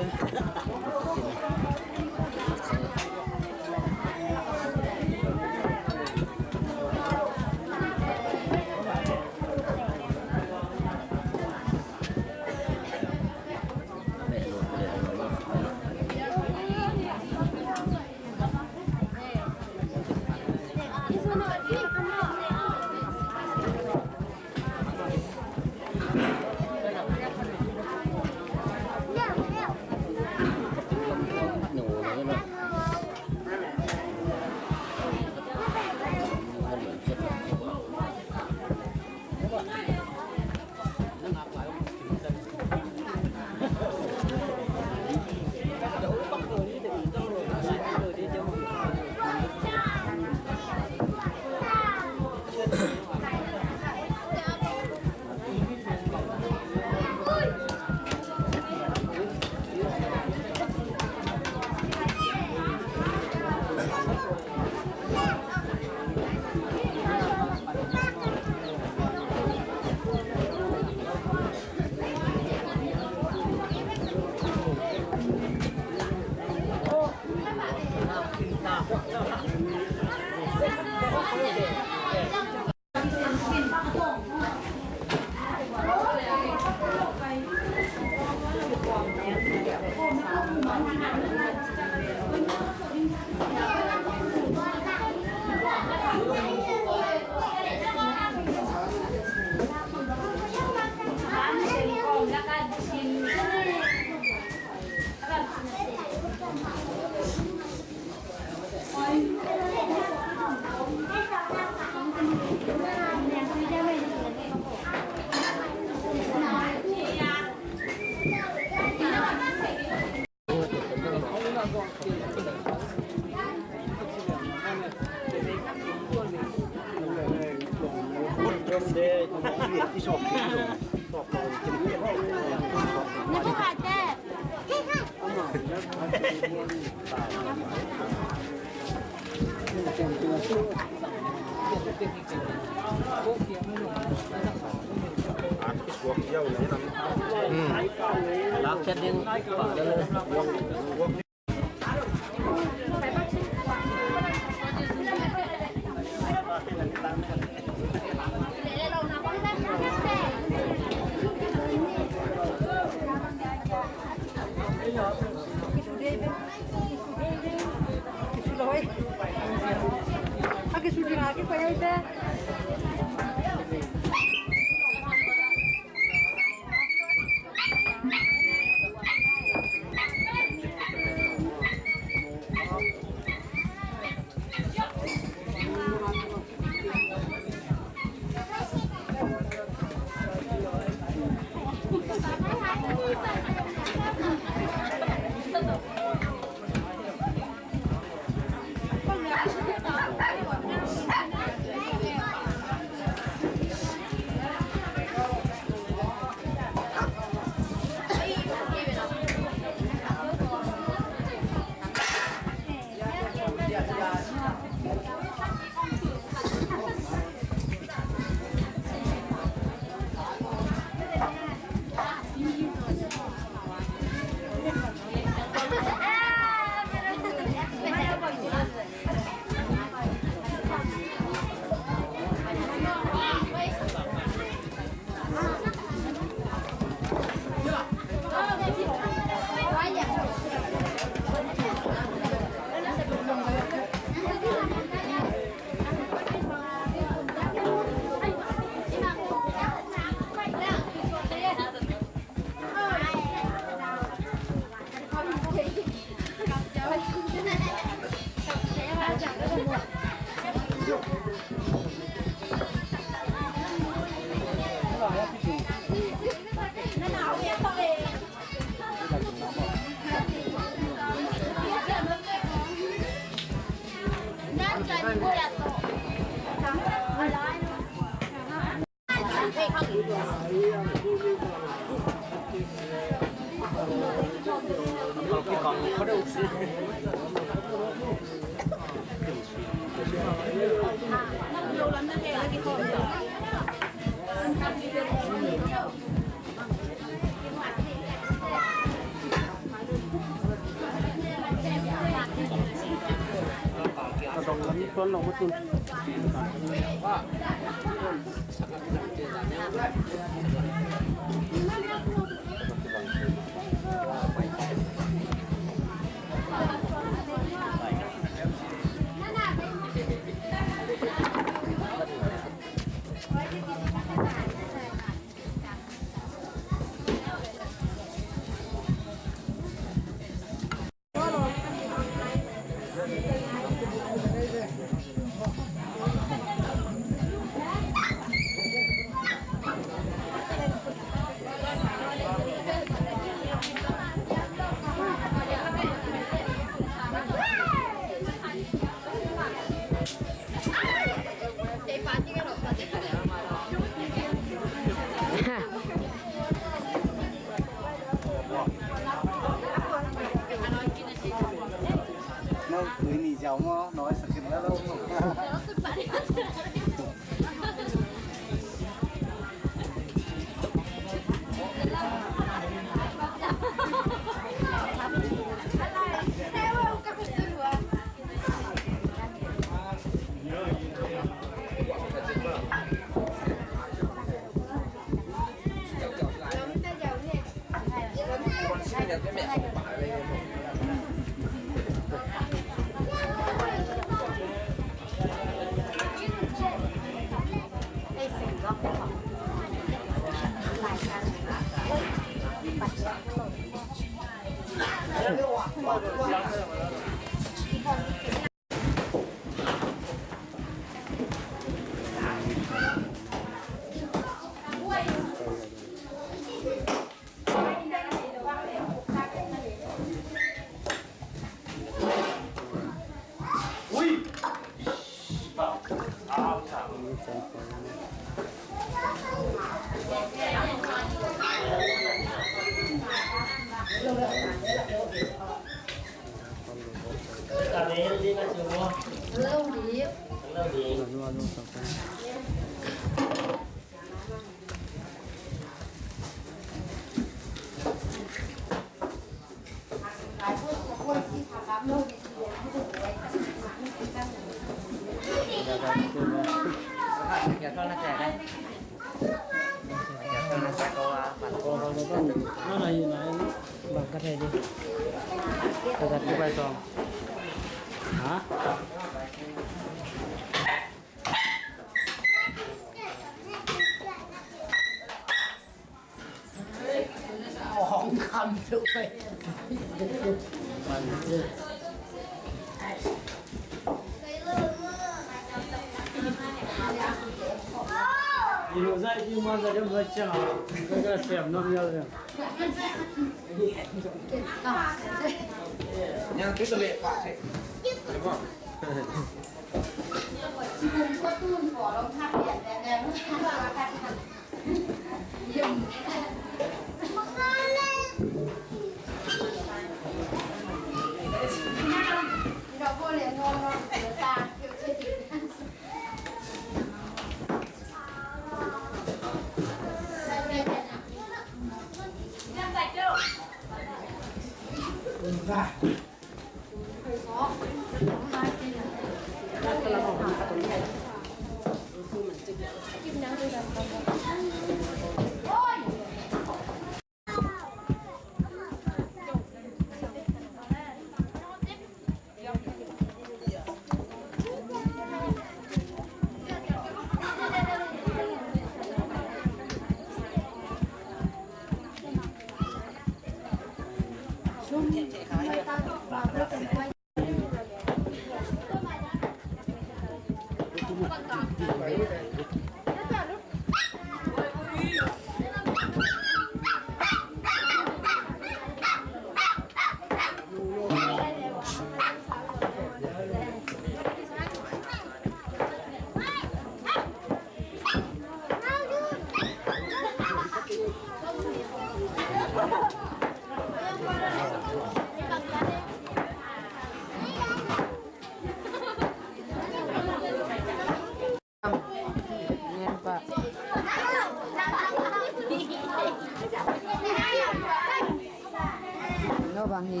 No bang hi.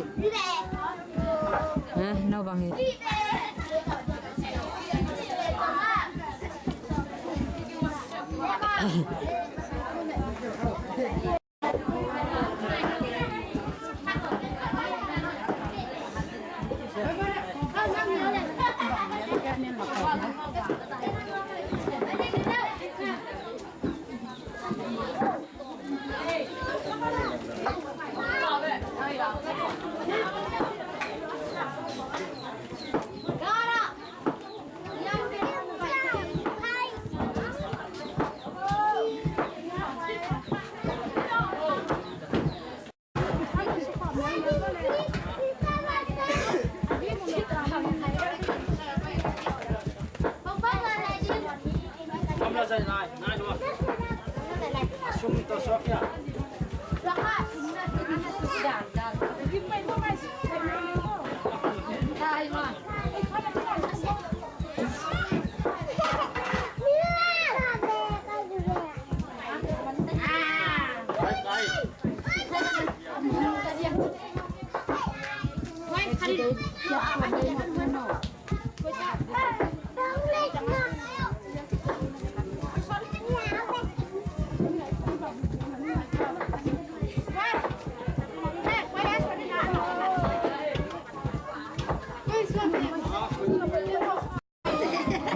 Hah? No bang hi.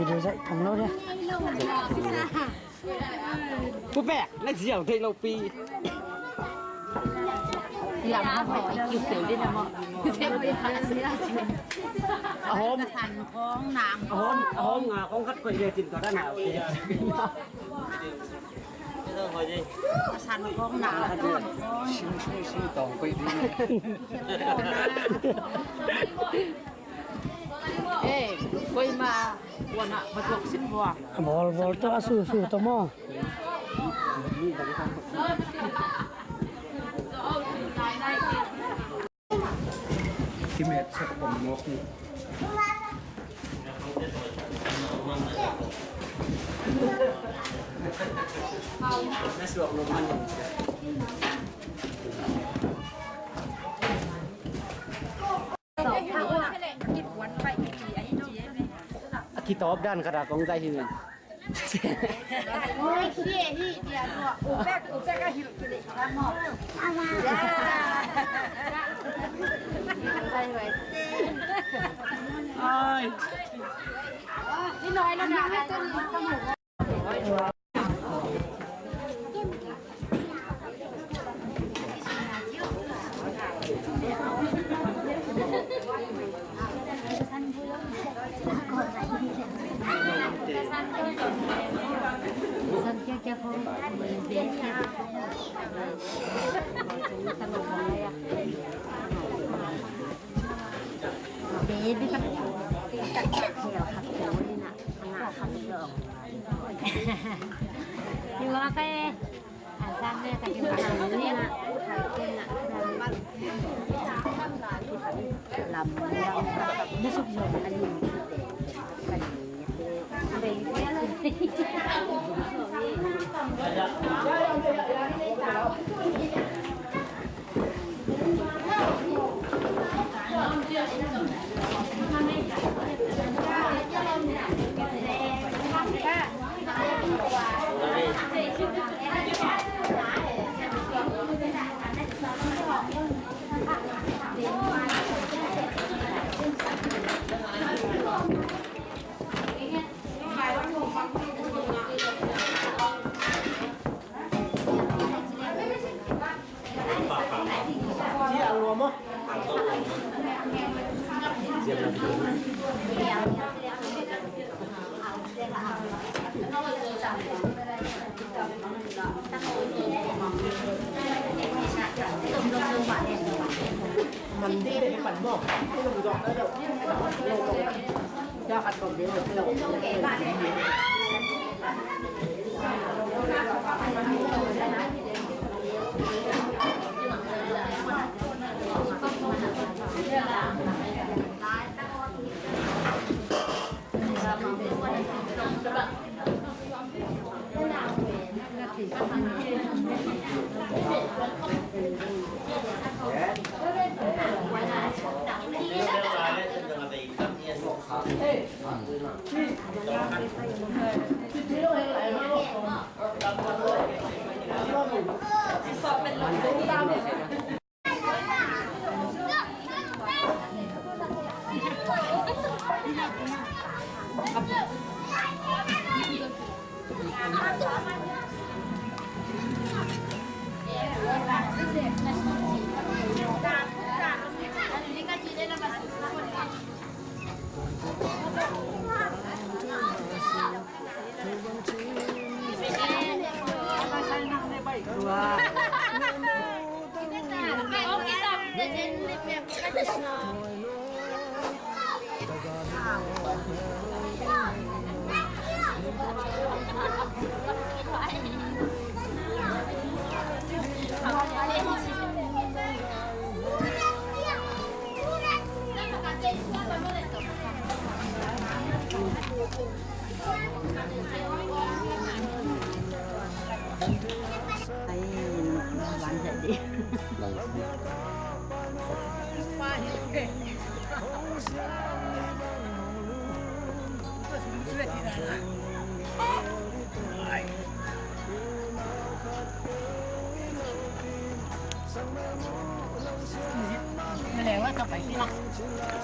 Video zaih thong lo dia. Pu Pek, na ziau thei lo pi. Lam ho, kiu kiu din na mo. A hom, a hom, a hom nga kong khat koi le cin to da na. A san kong na. Sing, sing, sing tong koi din. Eh, koima kuana batuak sin bua. A bawl bawl tawh a su su tawh maw? Kimet sak pong mawk ni. A kitawp dan khat a kong zai hi men.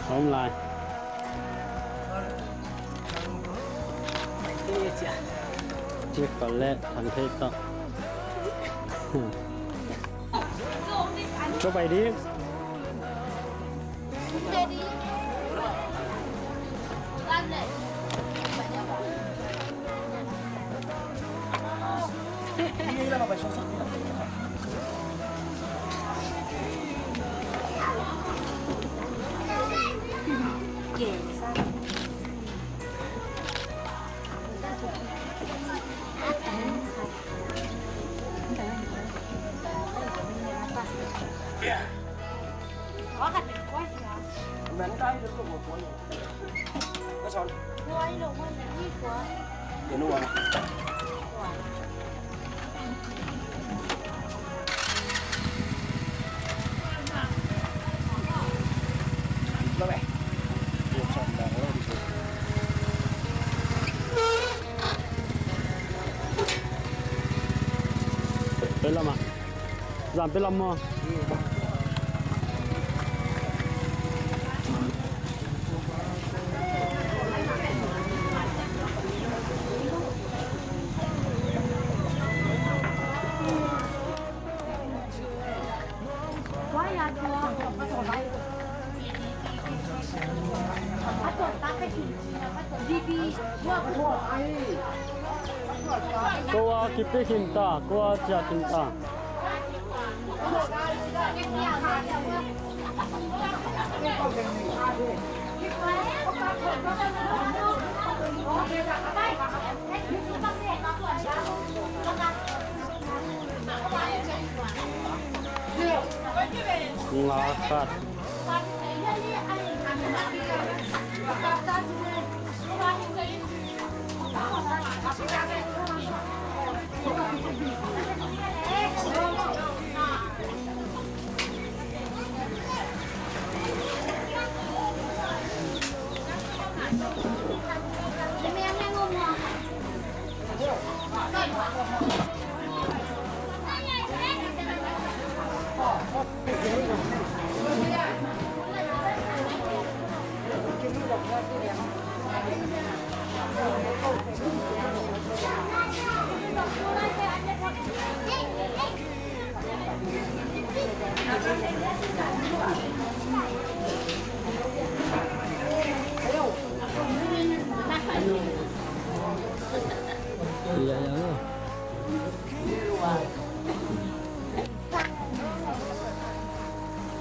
Om lai. Cik kal le thang thei tak. Kau pai di. Peuh lam ah. Zan peuh lam maw? Ko a kipia khin ta, ko a ciah khin ta. Nga khat.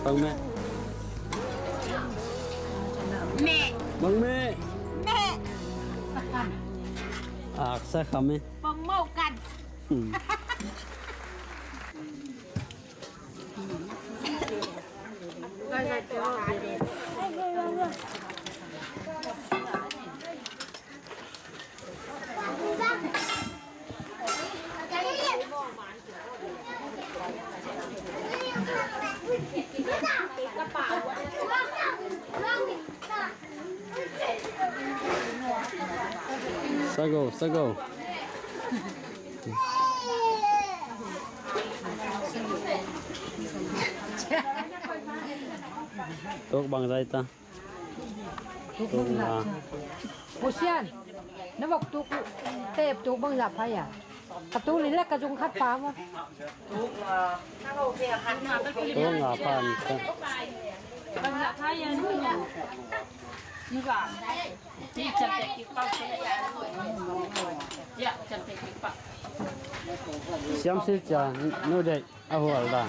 Bang meh. Meh. Bang meh. Meh. Ak sa kha meh. Bang mau kan. Hmm. Sago, sago. Tuk bang zai ta. Tuk bang zai. Hosian, na vok tuk, tep tuk bang zai pha ya. Ka tul in la ka zung khat pa maw. Tuk nga pan ta. Bang zai pha ya. Siam si cia, nu dek a hual dan.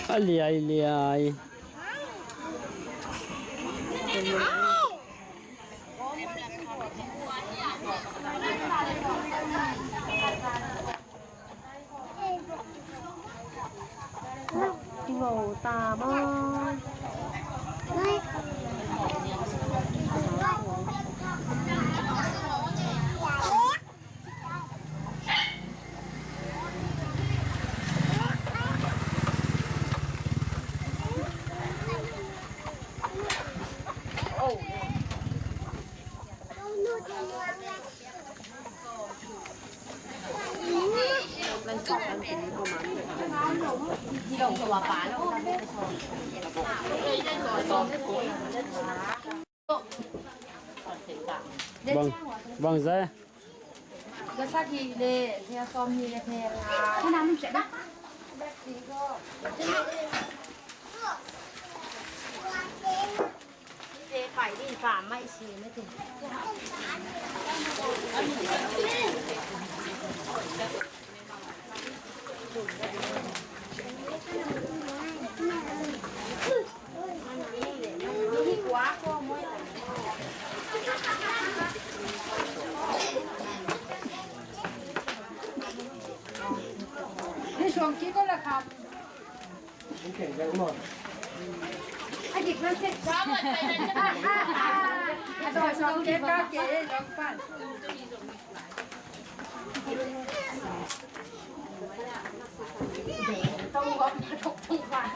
A liai liai. Ngo ta maw. Bang, bang zai. Ka sak hi le, phe sawm hi le, phe nga. Ka nam cek na. Te pai di pa mai si me te. Ni suang ki ko la kham. A dik man se. A doi suang ke ka ke long pan. Tong gom na tok tong pan.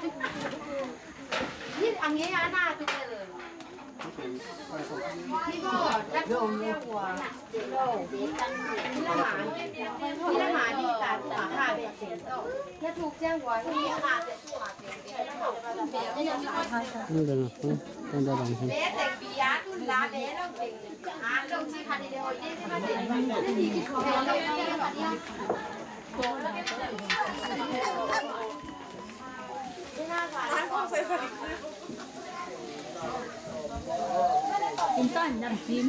Ni ang ye ana tu ke le. Kum ta nam kim.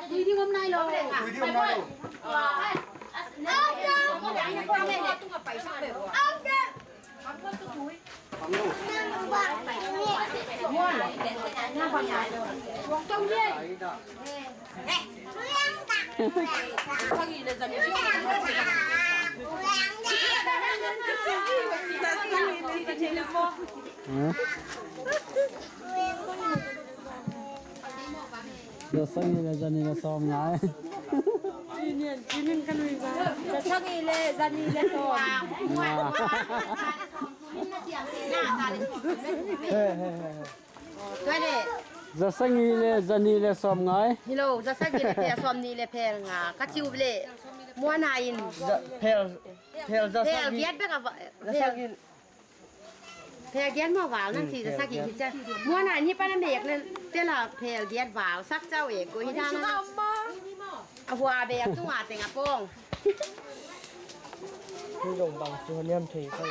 Tui ding om nai lo. Hả? Za sagih le za nih le sawm ngai. Za sagih le za nih le sawm. He, he, he, he. Za sagih le za nih le sawm ngai. Hi lo, za sagih le phe sawm nih le phe nga. Ka ci uh le. Muana in. Za, phe, phe za sagih. Phe giat bek a va, za sagih. Phel giat maw val nang ci, za sagih hi cia. Muana ni pan a mek le tela phel giat val sak cau e ko hi dan a. A hua be a tunga teng a pong. Ni dong bang ci honiam thei ko.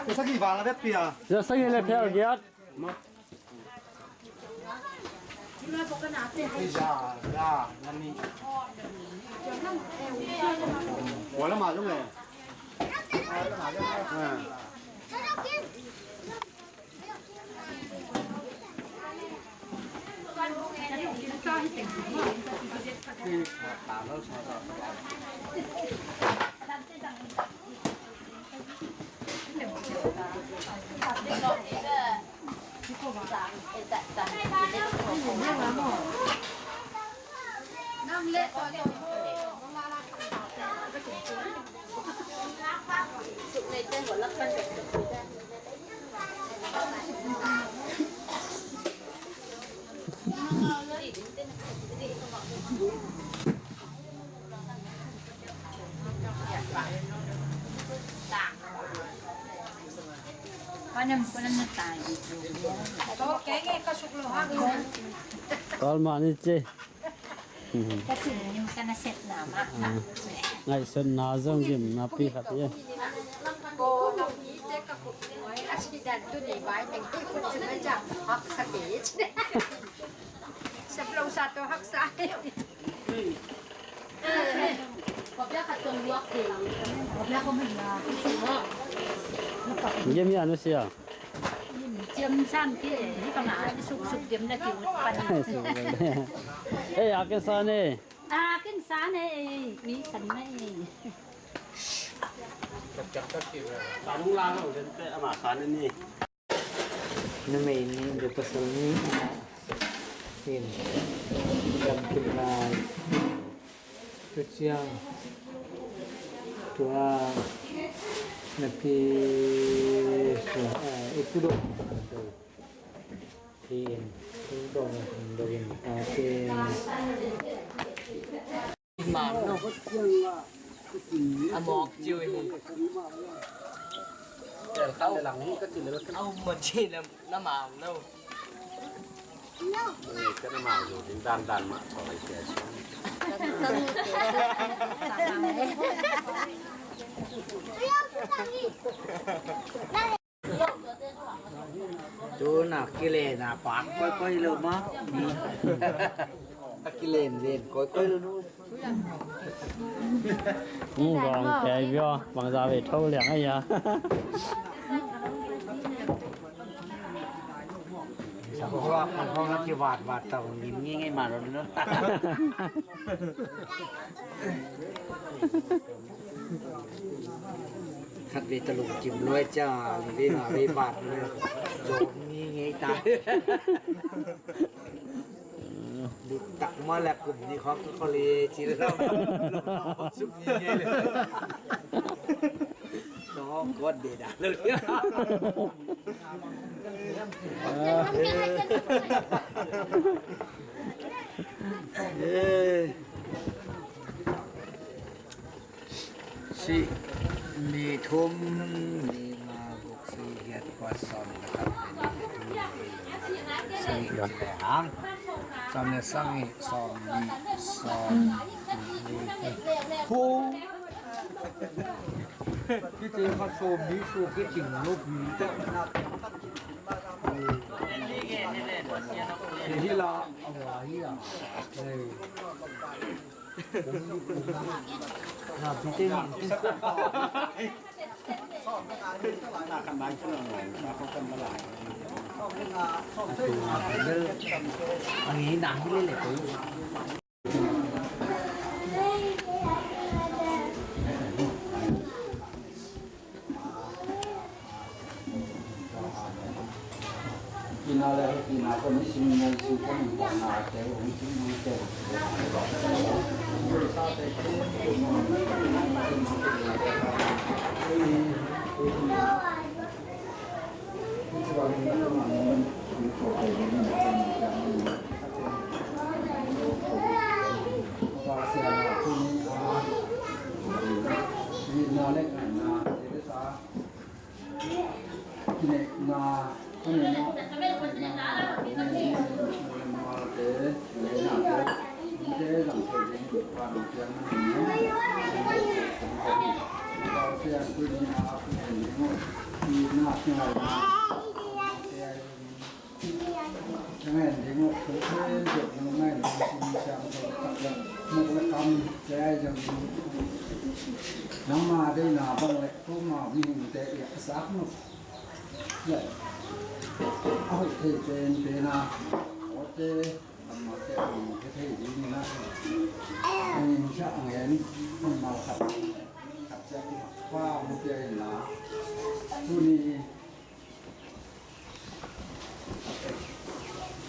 Za sagih val a bek pia. Za sagih le phel giat. Tawlmah ni ci. Ka cin lim ka na sepna mah. Ngaihsutna zong gimna pi khat hi. Ko na mi te ka kut nuai a si dan tu ni bai teng tu kut si mai ja haksa ke. Sep lo sa to haksa. Game ya nu sia. Ciam san ki, hi ka ma, suk suk game na ki ut pan. Ei, a ken sa ne. A ken sa ne, ei, mi san ne. Numei ni, de pasal ni, in, dam kim lai. Tu ciang, tua, na pi, eh, itu dong. In, itu dong, dong, ah, pi. Mam no. A mawk ciu hi. Tel kau lang hi ka ci le. Au ma ci le na mam no. Ka na mam lo ding dan dan ma chawi sia. Tu na kilen a pak koikoi lo ma. A kilen len koikoi lo. Hong gawng kei vio, bangza ve tho liang a hia. Hong kivat vat tau ngim ngei ngei ma lo no. Khat ve ta lungkim luai cia, li ve ma ve vat luai. Zong ngi ngei ta. Dik tak ma lek kum ni khawng ka khawli ci le. Suk ngi ngei le. Nong kawt de da lo. Eh. Sih, li thum, li nga, guk, sih, giat, kua, sawm, le khat, le nih, le thum, le li, le nga, le guk, sih, le hang. Sawm le sagih, sawm nih, sawm nih. Hu. Kita khat sawm nih, sawm nih, sawm nih. Hi la, a wa hi a. Hey. Nangma deihna bang le, ko ma mihingte i a sak no. Le, a hoih thei pen pen a, awte, amate a mite thei ding na. Angin sa angin, mal khat, khat sa ki pa mu te na. Tuni,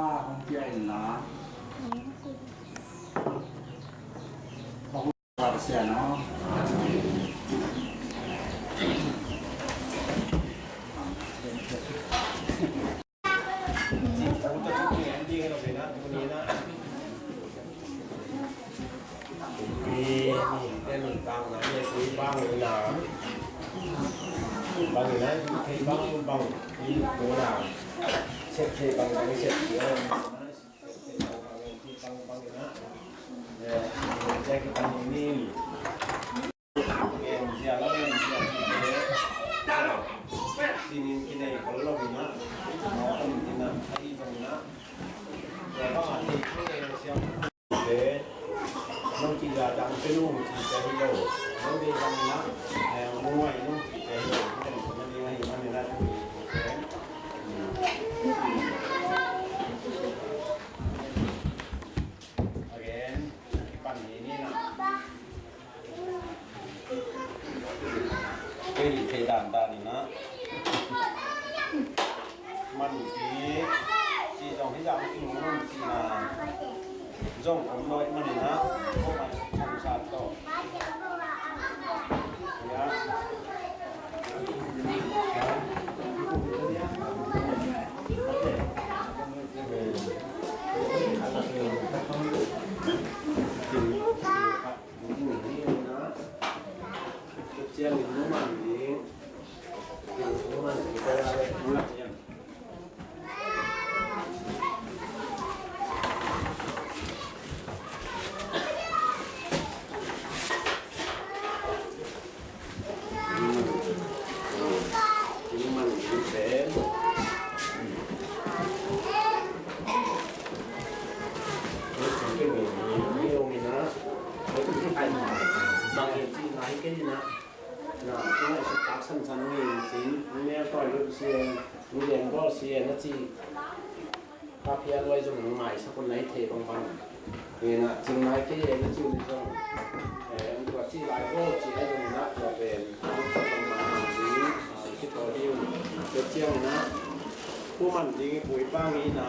Topa hong pia inla. Hong pia sia no. Again, kipan ni ni na. Kei thei dan dan ni na. Man ki, ci zong hi zang ki mun ci na. Zong om loi man ni na. Ko man kong sa to. Ya. Ka phial luai zong nong maisak un nai thei bangbang. Hi na, cing nai kei e na ci uh ni zong. Eh, tua ci lai bo ci a zong na, tua pen. Bangbang na ci, ah, ci to hi un. Tua ciang na, pu man ding, pu i pang hi na.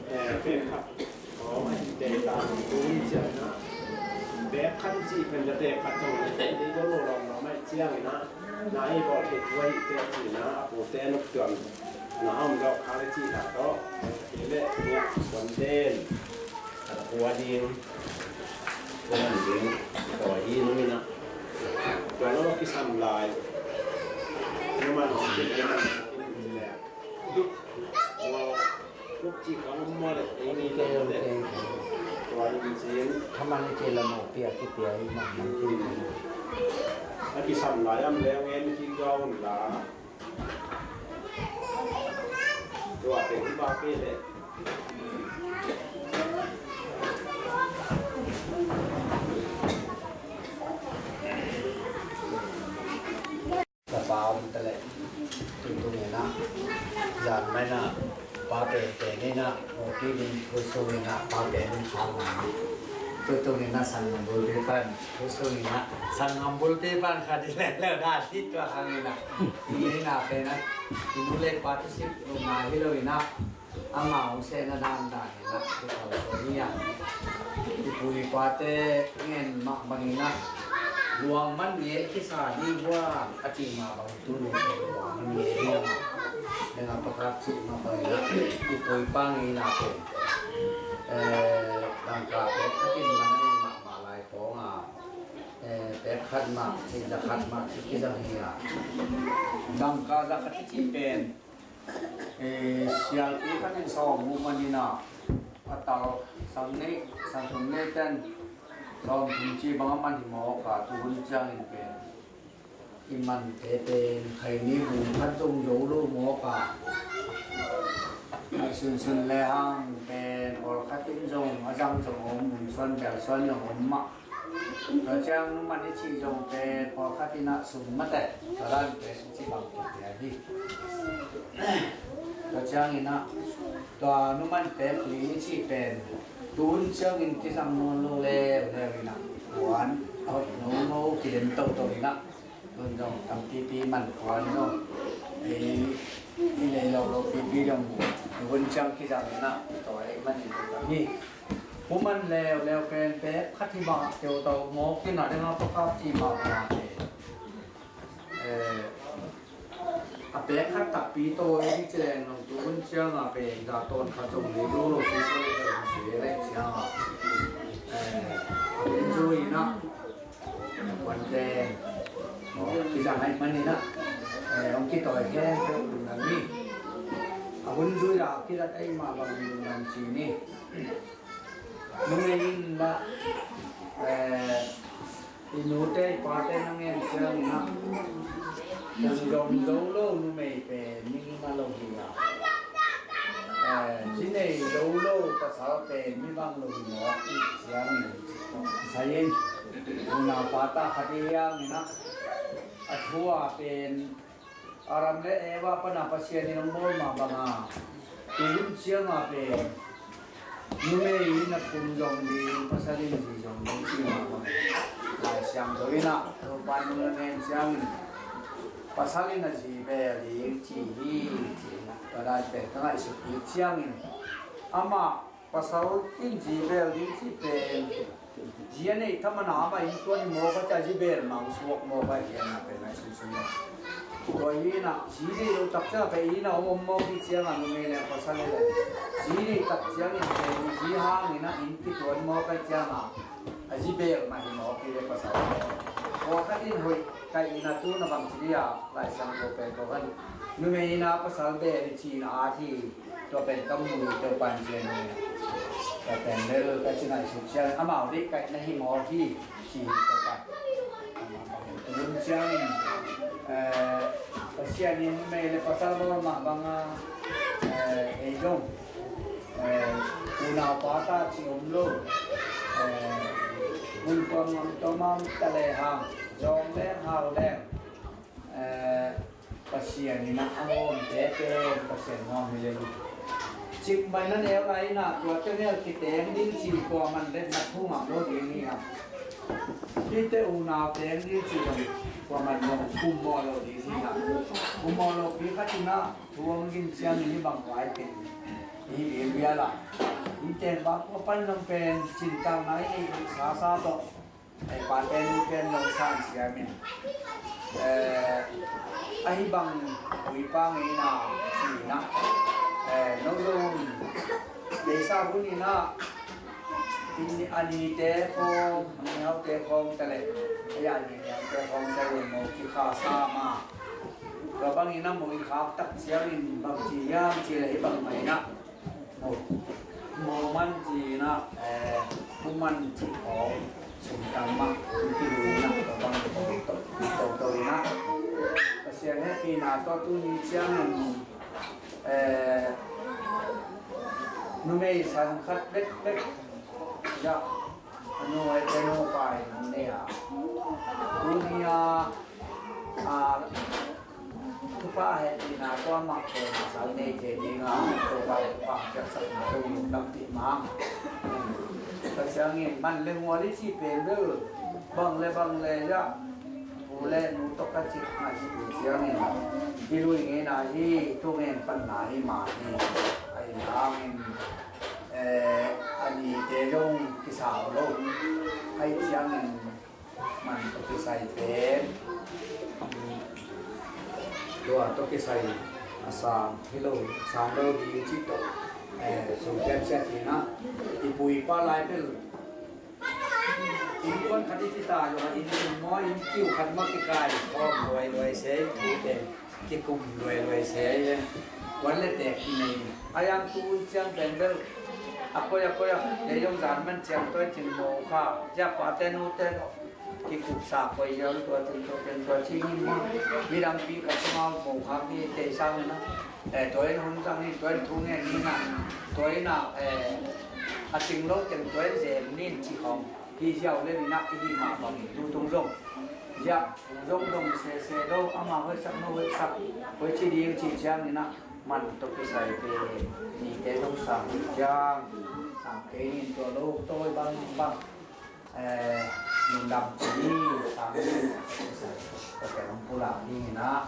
Eh, pen khat. Oh, mai te ta, tu hi ciang na. Bek khat ci pen da bek khat zong. Ni do lo lo lo mai ciang na. Na i bawl thei tua hi te ci na, a pu te nuk tuan na a om dawh kha le ci na tawh. Hi le nia kuan ten a tua ding, kuan ding tua hi nu mi na. Tua lo kisam lai. Nu man hong kin le. Kuk ci kang maw le, ei ni kei lo le. Tua in cin. Kha man ci la maw pia ki pia i man man ki. A kisam lai am le ngen ki gaun la. Tua te ki ba pe le. Ka pa om ta leh, tutung in ah, zan mah in ah, pa penpen in ah, mawpi ding thu sung in ah, pa pen in thau ngam. Tutung in ah, sanggam bulpi pan, thu sung in ah, sanggam bulpi pan kha ding leh leh dah dih tua khang in ah. Ni in ah pen ah, i nu le pa thu sung in ah, hi lo in ah, Amau hong sehna dandan in ah, i thau suak ni ah. I pu i pate ngen mah bangin ah, luang man nge kisa ding hua a cih mah bang tu luang man nge ding ah. Dang a pakak cih mah bangin ah, i pu i pa ngeina pen, eh, dangka pek khatin man a ngen mahmah lai khawng ah, eh, pek khat mah, cih za khat mah, cih kizang hi ah. Dangka za khat i cih pen, Eh, sialpi khat in sawm uh manin ah, a tal sang nih, sang thum nih ten sawm thum ci bang a man hi mawk a, tu hun ciangin pen i mante pen khaini bung khat zong zo lo mawk a. A sunsun le hang pen pawlkhat in zong a zang zong om, mun suan bel suan zong om mah. Tua ciang man i cih zong pen pawlkhat in ah sum mate, tua dan pen i cih Ciangin ah, tua numan pek li i cih pen tu hun ciangin kizang nawn lo leuleu in ah, puan a hoih nono kidem toto in ah, tun zong tampipi man puan zong ei i lei lo lo pipi zong tu hun ciang kizang in ah, tua ei man in ah hi. Pu man leuleu pen pek khat hi bang a keu to mawk in ah deng a pakap ci mah bang a te. Eh, a pek khat takpi tawi ding ci leng zong tu hun ciang a pen za tawn khat zong lei lo lo si so le si le ciang a, eh, a hun zui in ah puante kizang ahih manin ah, eh, hong kitawi khempeuh lungdam ni. A hun zui a kizat ahih mah bangin lungdam ci ni. Numei in lah, eh, i nute i pate na ngen ciangin ah, kum zom zo lo numei pen mihing a lo hi a, eh, zi nei zo lo pasal pen mi bang lo hi mawk i ciangin, sai in unau pata khat i hiangin ah, a thu a pen Adam le Eva pana Pasian in hong bawl mah banga, tu hun cianga pen numei in a kum zong ding, pasal in zi zong ding ci mah bang. Lai Siangtho in ah Topa nu na ngen ciangin pasal in a zi beel ding ci hi, ci in ah tua dan pen ka ngaihsut kik ciangin amah pasal in zi beel ding cih pen zi a neih thaman a amah innkuan hi mawk a, cia zi beel mah hong suak mawk a, hi a na pen a sunsun a. Tua hi in ah zi neih loh tak ciangah pen inn a om om mawk hi ciangah numei le pasal hi le zi neih tak ciangin pen zi hangin ah inn kituan mawk a ciangah a zi beel mah hi mawk hi le pasal. Tua khat in hoih kaih in ah tu na bang ci dih a Lai Siangtho pen tua khan numei in ah pasal beel hi ci in ah at hi. Tua pen ka mu tua pan cian hi. Tua pen bel ka ci ngaihsut cian amau deih kaihna hi maw hi ci tua pan. Tun ciangin, eh, Pasian in mei le pasal bawl mah banga, eh, ei dong, eh, unau pata ci om lo, eh, mun tuam ngam tuam am ta le hang, zawng leng hau leng, eh, Pasian in a ngawmte pen Pasian ngawm hi le hi. Cikmai na neu lai in a tuate nel kiteng ding ci kuaman le na thu ngam lo ding hi a. Hihte unau teng ding ci zong kuaman zong kum mawh lo ding hi a. Kum mawh lo pi khat in a thu hong gin ciangin hi bang vai pen hi ding bial a. Hih teng bang kua pan zong pen cintang nai hi sa sa tawh. Ei pate nu pen lo san siam in, eh, ahi bang ui pa ngei na ci na, eh, no zong beisa hun in a, in a nite khawng, a niaute khawng ta le, ei a ni niaute khawng ta le mo kikha sa ma. Tua bang in a mo i khak tak siam in bang ci hiam ci le hi bang mai na. Mo, mo man ci na, eh, pu man ci khawng sum tam mah, pu ki lu na, tua bang tua, tua, tua, tua na. Pasian hehpihna tawh tuni ciangin, eh, numei sang khat bekbek, ya, a nu ai te nu pai nang ne a. Tuni a, a, Thupha hehpihna tua mah pen pasal neite dinga Topa thupha piaksakna dong lungdam pih mah. Pasian in man le ngual i cih pen bel bang le bang le zah pu le nu tawh ka cih ngaihsut uh ciangin i lui ngeina hi, thu ngen panna hi mah hi. Ahi hangin, eh, a nite zong kisau lo. Ahi ciangin man tawh kisai pen, tua tawh kisai a sang hi lo, sang lo ding cih tawh, eh, sum pian ciat hi na, i pu i pa lai bel innkuan khat i ci ta zong a, inn, inn maw, inn kiu khat maw kikai khawm luailuai se, pu pen kikum luailuai se, wan le tek kinei. A yang tu un ciang pen bel a koi a koi a, le zong zan man ciang toi cin mo kha, ziak pate nute kikupsa koi ziau tua cin tua cin tua cin hi maw. Midang pi ka sungau mo kha ki tei sang na. Eh, tua in hun sang ni, tua in thu ngen ni na. Tua in a, eh, a cing lo teng tua in zem ni ci khawng. Hi ziau le ni na, i hi mah bang hi, tu tung zong. Ziak, zong zong se se lo, ama hoih sak, no hoih sak, hoih ci ding ci ciang ni na. Man tawh kisai pen nite tawh sang ciang sang kei ning, tua lo tawi bangbang, eh, lungdam ci ni. Sang ning tawh kisai tawh pen hong pulak ding in ah,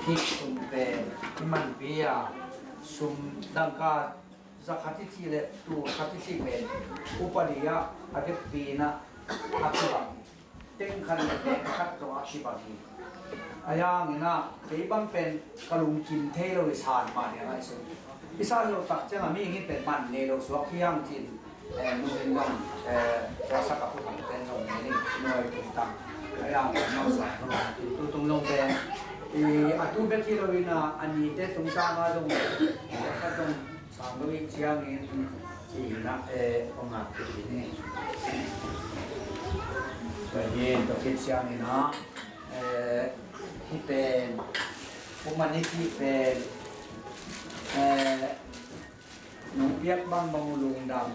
hih sum pen hih manpi a sum dangka za khat i cih leh tul khat i cih pen upadi ah a vekpi in ah a kibang hi. Teng khat le teng khat zong a kibang hi. Ahi hangin ah kei bang pen ka lungkim thei lo i san mah ding a, i sum i san lo tak ciang a mihing in pen man nei lo suak hi hang cin, eh, nu in zong, eh, tua sak a phu thang pen zong nei ning, nuai tung tang. Ahi hangin mangsa zong tu tung zong pen i a tu bek hi lo in ah a nite tung tang a zong khat zong sang lo i ciangin ci-in ah, eh, hong ngak kik hi ni. Tua hi in tua khit ciangin ah, eh, hih pen kuman i cih pen, eh, nong piak bangbang uh lungdam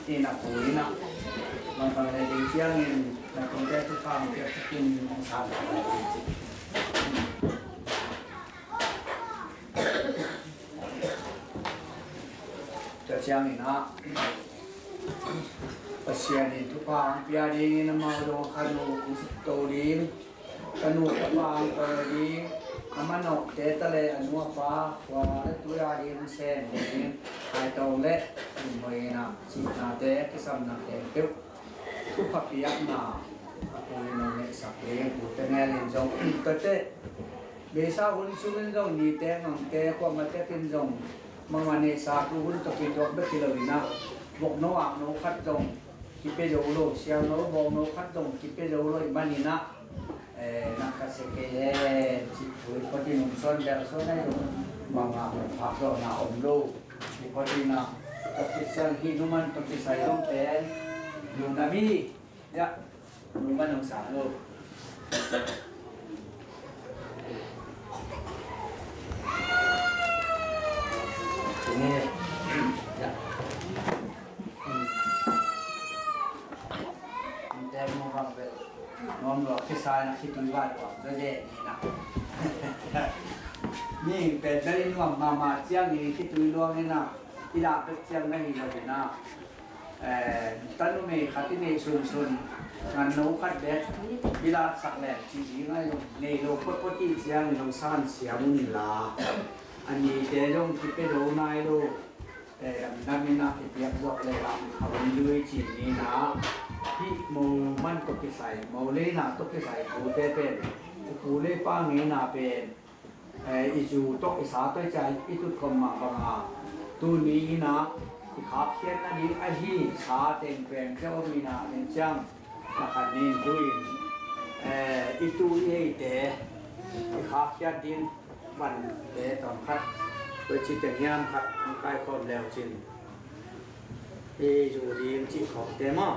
in a pu in ah, bangbang le ding ciangin na kongte thupha hong piak cikin hong sang. Tua ciangin ah Pasian in thupha hong pia dingin amau dong khan uh to ding, ka nu ka pa hong to ding, a manawhte ta le a nu a pa khua le tui a ding hong sem ding, Kai Tawng le Lim Hoi in ah cihnate kisamna khempeuh thupha piakna a pu in hong neihsak ding, a pu Tengel in zong tate beisa hun sungin zong nite ngangte kuamah tekin zong mangmah neihsa tu hun tawh kituak bek hi lo in ah, vokno akno khat zong kipia zo lo, sialno bawngno khat zong kipia zo lo i manin ah, eh, na ka se kei hen cih thu i phuatin hong suan bel suan ahi zong mangmah hong phak zawhna om lo. I phuatin ah tawh kisai hih numan tawh kisai zong pen lungdam hi. Ya, numan hong sang lo. Ini, ya. Ante mu bang bel nuam lo, kisai na khitui bai kuam zo de ni na. Ni pen bel i nuam mahmah ciang i khitui luang i na, i dah bek ciang na hi lo i na. Eh, ta numei khat i neih sunsun ngan no khat bek i latsak leng ci ding a, nei lo photphot i ciang i lo san siam un la. A nite zong kipia zo nai lo. Eh, a minam in ah i piak zawh le a om lui ci ni na. Hih mo man tawh kisai, mo leina tawh kisai pute pen u pu le pa ngeina pen, eh, i zu tawh i sa tawh i ciah i tut khawm mah banga tuni in ah i khakhiat nading ahi sa teng pen cia om in ah pen ciang na khat nin tu in, eh, i tu i eite i khakhiat ding vante tawm khat koi ci teng hiam khat hong kaikhawm leu cin i zu ding cih khawmte maw?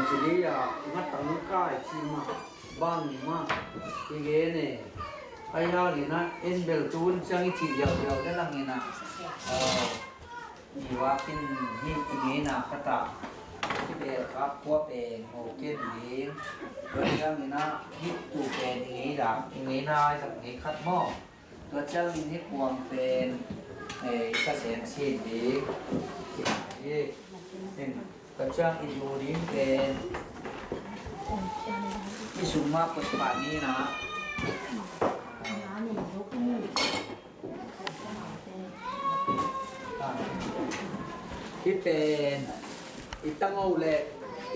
Ci li a ngatang kai ci mah bang mah i gen e. Ai hangin ah en bel tun ciang i cih liauliau le langin ah, eh, i vakin hih i ngeina khatah hih belkhak khua pen ho ken ding. Tua ciangin ah hih tu pen i ngeina, i ngeina i zak ngei khat maw? Tua ciangin hih kuang pen, eh, i ka seng sin ding. Hi. Tua ciang i zu ding pen i sum mah put pah ni na. Hih pen i tango le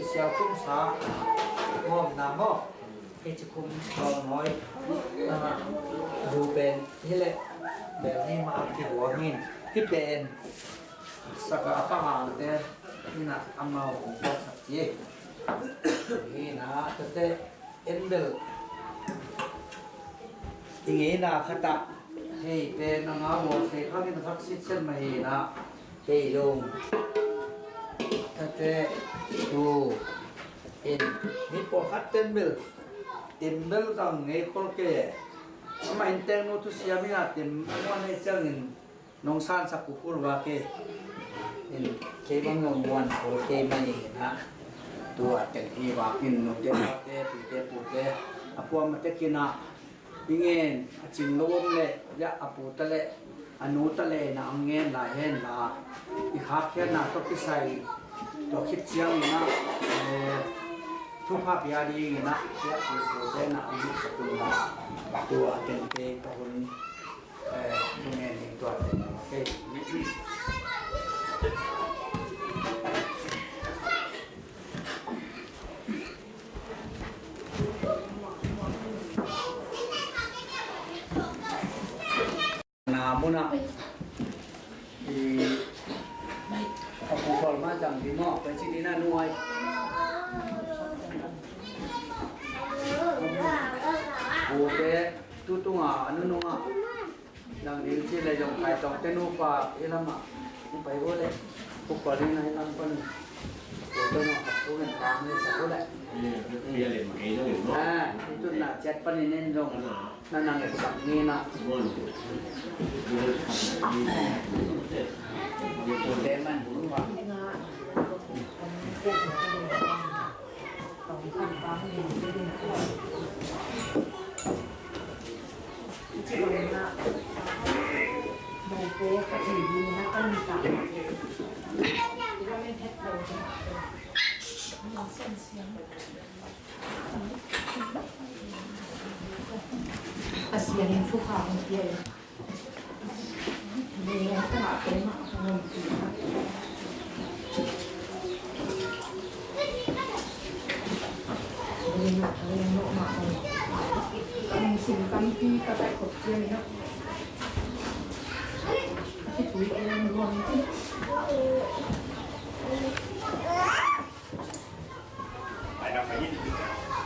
i sialkum sa ngawmna maw? Hih ci khum tawm hawi. Zu pen hih leh bel hih mah a kibuang in. Hih pen saka a pahangte in ah amau hong puaksak hi. Hi na, tate en bel i ngeina khatah hei pen a nga bawlsia kha in a thak sitset mah hi na. Hei zong tate tu in mi pawlkhat ten bel Tem bel zang ngei khol kei e. Amah in tengnu thusia mi a tem muan nei ciangin nong sansak kul vak e. In kei bang zong muan khol kei mah in ah. Tua teng hi vak in nute pate, pite pute a puam a tekin ah i ngen a cing lo om leh, ya a pu ta leh a nu ta leh na ang ngen lai hen la, i khakhiatna tawh kisai tua khit ciangin ah, eh, thupha pia dingin ah, ya pu pute na ang ngen sa kun la, tua teng te ka hun, eh, ngen ding tua teng. Okay. Na muna i a pu khol ma zang di mo, pai ci di na nuai. Pu te tu tunga anu nunga. Nang ding ci le zong kai tong te nupa i lama. Pai bo le. Pu khol ding na i lam pan. Pu te no ka pu ngen tang le sa bo le. Ah, itu na chat pan i nen zong. Na nang et sak ni na. Pu te man. Pasian in thupha hong pia in.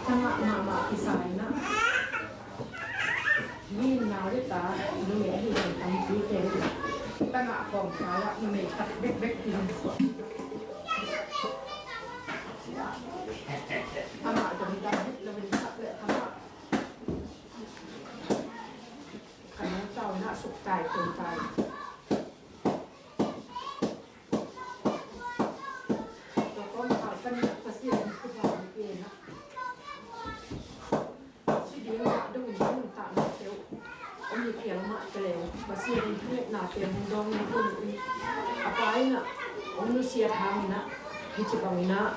Tangah mahmah kisai na. Mi nau le ta numei ahi zong tampi te. Tangah kawmkal ah numei khat bekbek hi. Amah zong dam het lo in sak le amah. Khan tau na suk tai tun tai. Tua kawmkal pan Pasian in thupha hong pia in ah. Ci ding ah dong in nuntakna teuh om hi phial mah teh leng Pasian in thungetnate hong dawng in tun in a pa in ah hong nusiat hangin ah hih ci bangin ah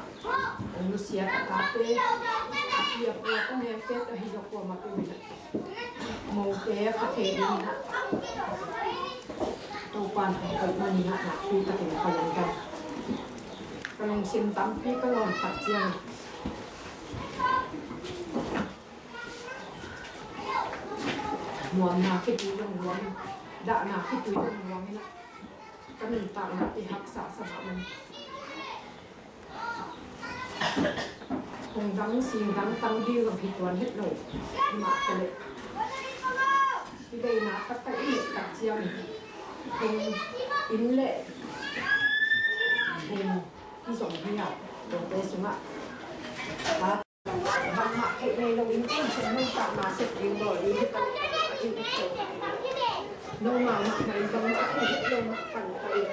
hong nusiat a tate a pi a pu a neute ahi zong kuamah peuh in ah mote a kha thei dingin ah Topa'n hong koih manin ah nakpi takin ka lungdam. Ka lungsim tampi ka lawn khat ciang nuamna khitui zong nuam in, dahna khitui zong nuam in ah ka nuntakna i haksa sa mahmah. Hong dang sing dang tang ding zong hi tuan het lo. Hi mah taleh hi beina taktak i neih tak ciang hong inn le hong hi zong hi a, tuate sungah bangmah theih nei lo in kuan sung nuntakna sep ding bawl ding hi tak a in het lo. Nangmah mahmah in bangmah a thei het lo mah pan ka in.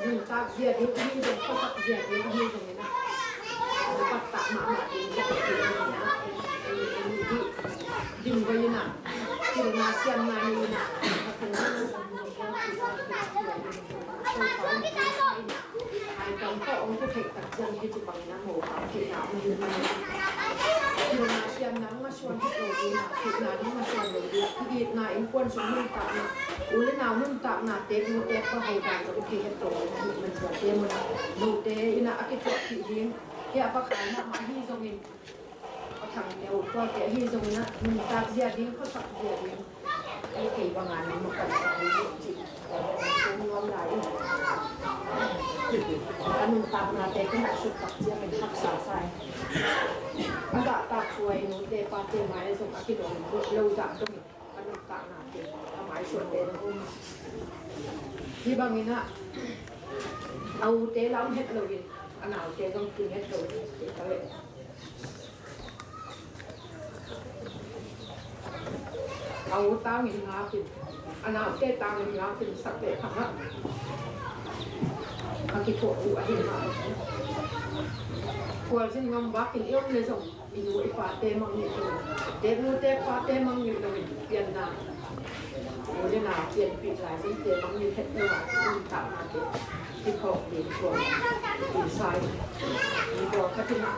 Nuntak zia ding ahi zong, khuasak zia ding ahi zong in ah, na pattah mahmah ding ka thei ding in ah, ding vai in ah, pilna siamna ni in ah, ka thei ding in ah, Ai kam tawh hong thu theih tak ciang hi ci bangin a mawkah theihna om hi. Pilna siamna hong a suan het lo ding a, theihna ding a suan lo ding a, i itna innkuan sung nuntakna, u le nau nuntakna tek mu tek pa ho dan zong i thei het lo ding a, hih man tuate mun a note in a a kithuahpih ding hi a, pakhat mahmah hi zongin a thangte uh tuate ahi zongin ah nuntak zia ding, khuasak zia ding. Ei kei banga nang makaihsak ding uh cih nuam lai in a nuntaknate ka muhsuk tak ciangin haksa sa in a zahtak suai nute pate mai zong a kidong lo zah dongin a nuntaknate a maisuante zong um. Hih bangin ah a ute lam het loin a naute zong kin het loin. A u tangin ngapin, a naute tangin ngapin sak leh khangah a kithuah uh ahi mah. Khualzin ngam bakin i om le zong i nu i pate mangngilh loin, teeknu teekpate mangngilh loin pianna, u le nau pianpih laizinte mangngilh het lo a, nuntaknate kiphawk ding tua i sa hi. I tua khatin ah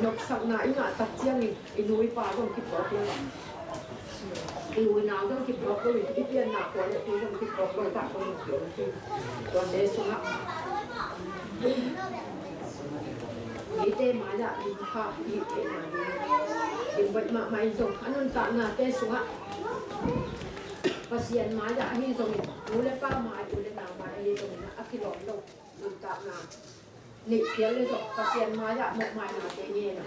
nopsakna i ngah tak ciangin i nu i pa zong kiphawk lo a, i u i nau zong kiphawk lo in, i pianna khua le tu zong kiphawk lo, tak zong kiphawk lo. Tuate sungah mite mai-ah lim kha i theihna ding, lim baih mahmah in zong a nuntaknate sungah Pasian mai-ah ahi zongin, nu le pa mai, u le nau mai ahi zongin ah a kilawm lo nuntakna neih phial le zong Pasian mai-ah mawhmainate ngen a,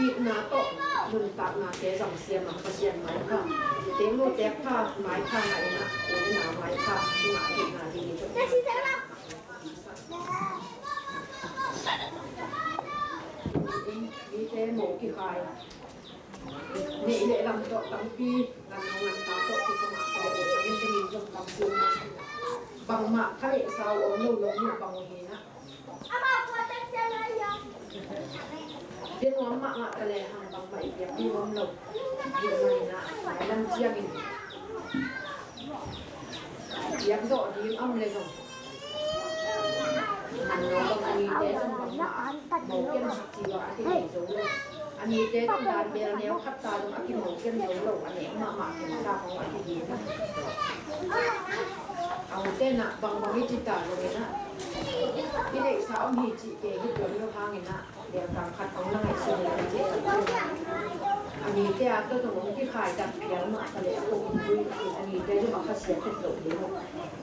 itna tawh nuntaknate zang siam a, Pasian mai pha, teeknu teekpha mai pha ngah in ah, u le nau mai pha ngah theihna ding i zong. Mite mo kikhai, neih le lam tawh tampi, ngan nong ngan ta tawh kikha mah ka leh, u tangin tengin zong tampi, bangmah ka leh sau om lo lo, nu bang uh hi na. Hi nuam mahmah ka leh hang bangmah i piak ding om lo. Hi mah hi na, mailam ciangin piak zawh ding om le zong, man lo bang a nite zong bangmah mo ken ci lo a kidei zo lo. A nite zong dan bel neu khat ta zong a kimo ken zo lo, a nek mahmah ken ta hong a kidei. A ute na bangbang i ci ta zongin ah, i neihsa om hi cih ke hi tuan lo hangin ah, Biakam khat hong na ngaihsun leh a cih khat. A mite a tawh zong hong kikhai tak pial mah ka leh a kong in tui, a mite zong a khasiat het loh ding uh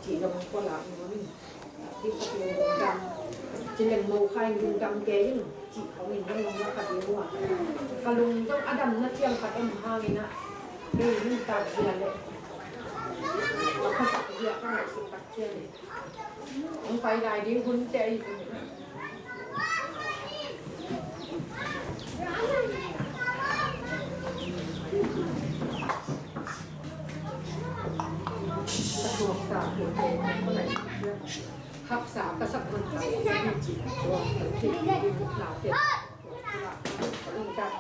cih zong hong pulak nuam in. Diktak in lungdam, ci leng mo kha in lungdam kei in cih khong in hong hong lakha ding uh a. Ka lung zong a damna ciang khat om hangin ah, kei in tak zia leh a khasak zia ka ngaihsut tak ciang in hong pai lai ding hunte ahi zongin ah, ka tuaksa, haksa ka sak man ka sak man cih tuak, ka thei ding laute ka lungdam.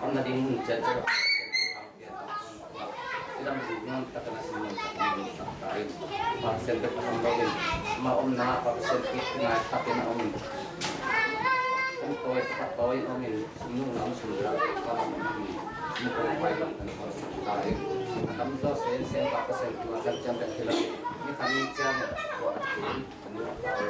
Om nading mun ciat ciat a Pasian thupha piak a, i lam ding nuam takin a sin nuam takin i sak ta in. Pasian bek a om lo in, ama omna ah Pasian kip ngai takin a om in. Kan tawi, kan tawi om in, sum nung lam sum lam, kan om in, sum kong pai lam kan kong sak ta in. A tamzaw sen sen Pasian thu a kan ciam bek hi lo in, ni khat ni ciang a tua a thu in, kan nuam ta in.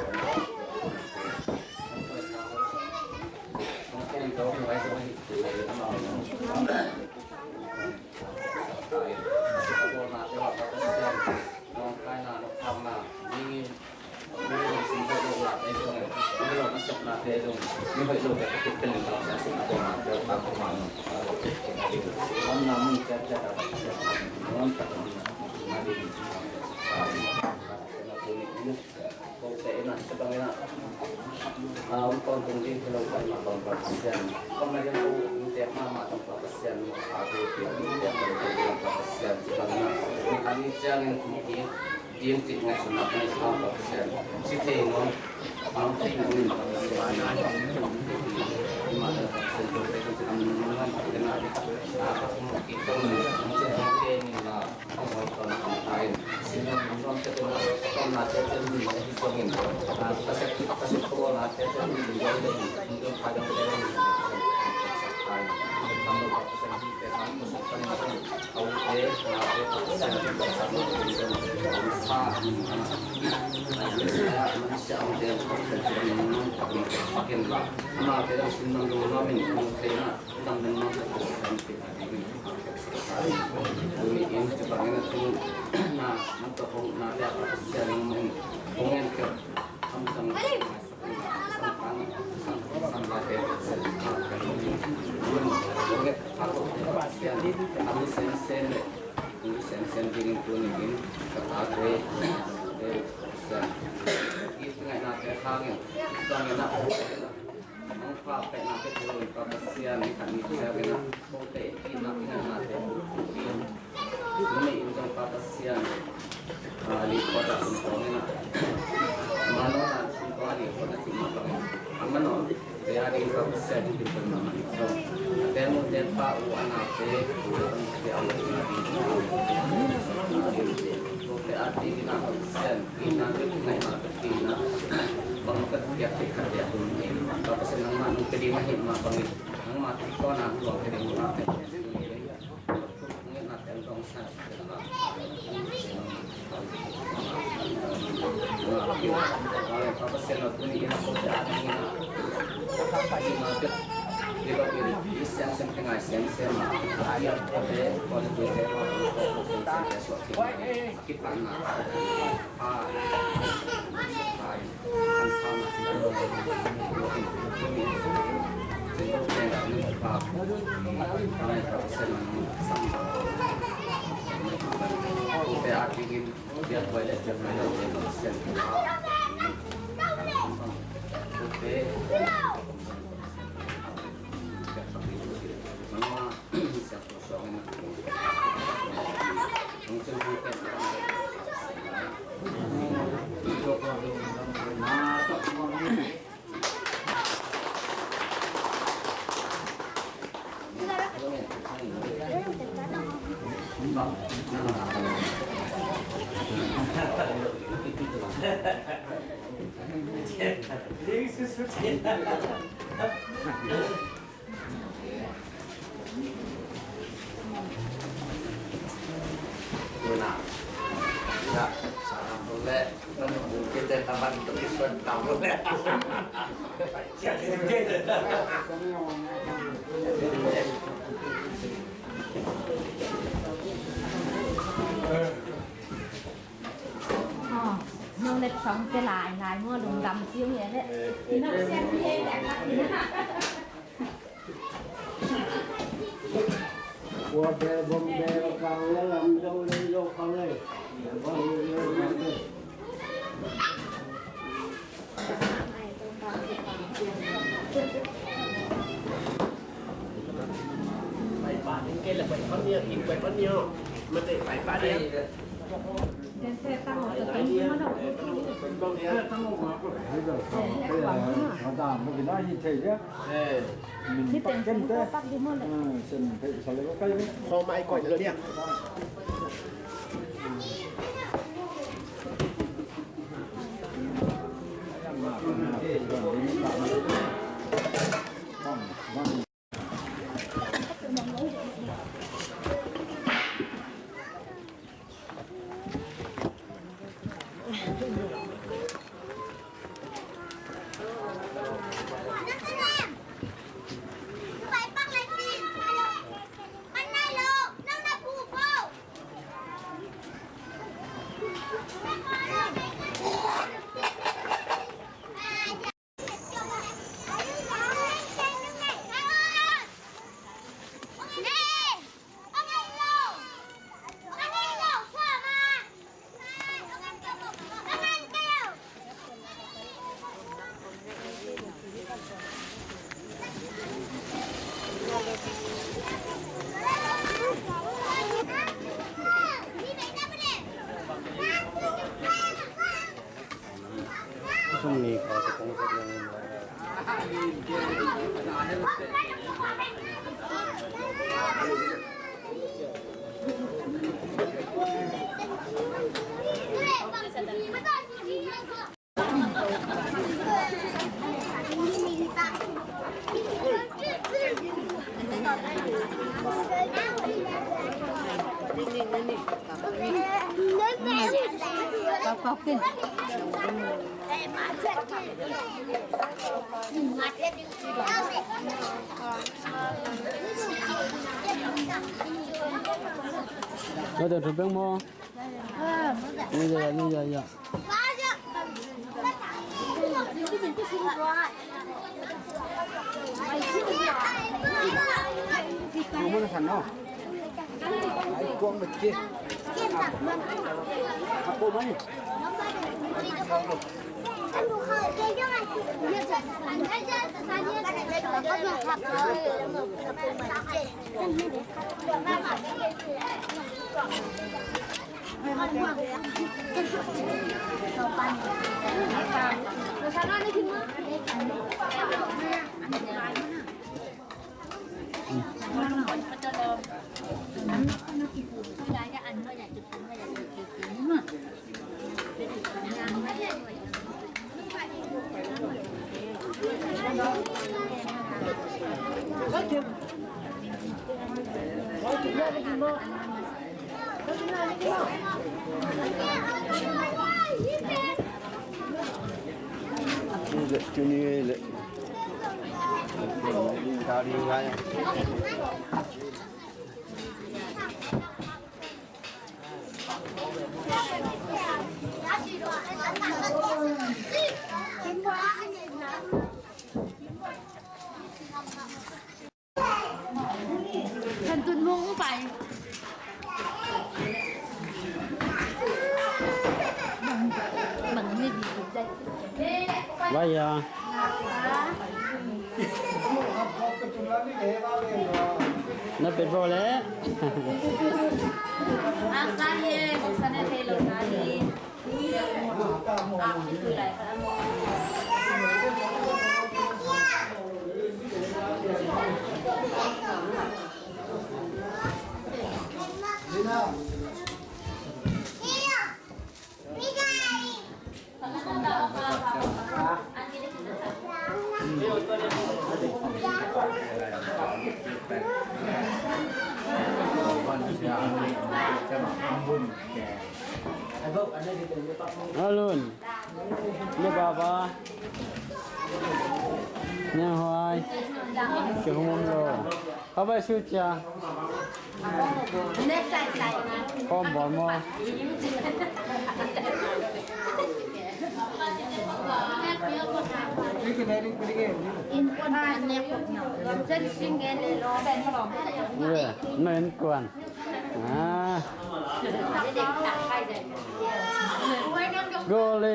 Kote in ah, tua bangin ah, a, um tawntung ding hi lo pai mah bang Pasian. Kong na ding ko um tek mahmah tong Pasian, a, ko um tek mahmah tong Pasian. Tua bangin ah, ni khat ni ciangin kum ki, ding cik ngaihsutna kan i pha Pasian. Ci thei nuam, a, um thei nuam in Pasian. Mah Pasian, tua bangin ah, a, kum ki kong, um tek nuam in la. Tuni in tua bangin a thu na, na tawh hong na leh a Pasian hong en, hong en kei, hong sang, sang pan, sang, sang lai kei, sang pan, hong en kei, Pasian, hong sen sen leh, hong sen sen dingin tuni in, ka tate, te, Pasian, i ngaihna te hangin, sang en a, Nong pha pek na te ko in Pa Pasian, ni khat ni ciangin a, ko te i na, i na te ko in. Nong nei in zong Pa Pasian, a, li khuat a sung kong in a. Mano na sung kong a li khuat a sung kong in. A mano, te a ding Pa Pasian, i ding pa mama ni zong. A te mo te pa u a na te, u a na te a u a na te. Ko te a ding na Pa Pasian. Ina, ina, ina. Bang ka piak te khat dia kum ni. Ka Pasian nangmah nong pe ding mah hi mah bangin. Nangmah tawh na luang pe ding mah pe. Ngen na teng dong sa. Ka Pasian na tuni ina ko te a ding ina. Ina te. Ina te. Ina sem sem te ngai sem sem. Ina te. Ko te ko te ko te ko te sem sem te so. Kipatna a, a, a, Tuna. Ya, salam boleh. Kita tamat untuk kita tahu. Nong let song te lai lai mo lungdam ciu ye le. Nong sian ye le. Kua bel bom bel kang le lam dong le lo kang le. Bom le lo kang le. Bai pa ding ke le bai pa nio, in bai pa nio. Ma te bai pa ding. Có được chụp bóng không? Bây giờ, bây giờ, giờ. Vai ya. Na pet bo le. Asa ye, asa na thei lo na ni. Alun. Ni baba. Ni hoai. Kihumum lo. Abai su cia. Kom bol mo. Ue, no in kuan. Ah. Gol e.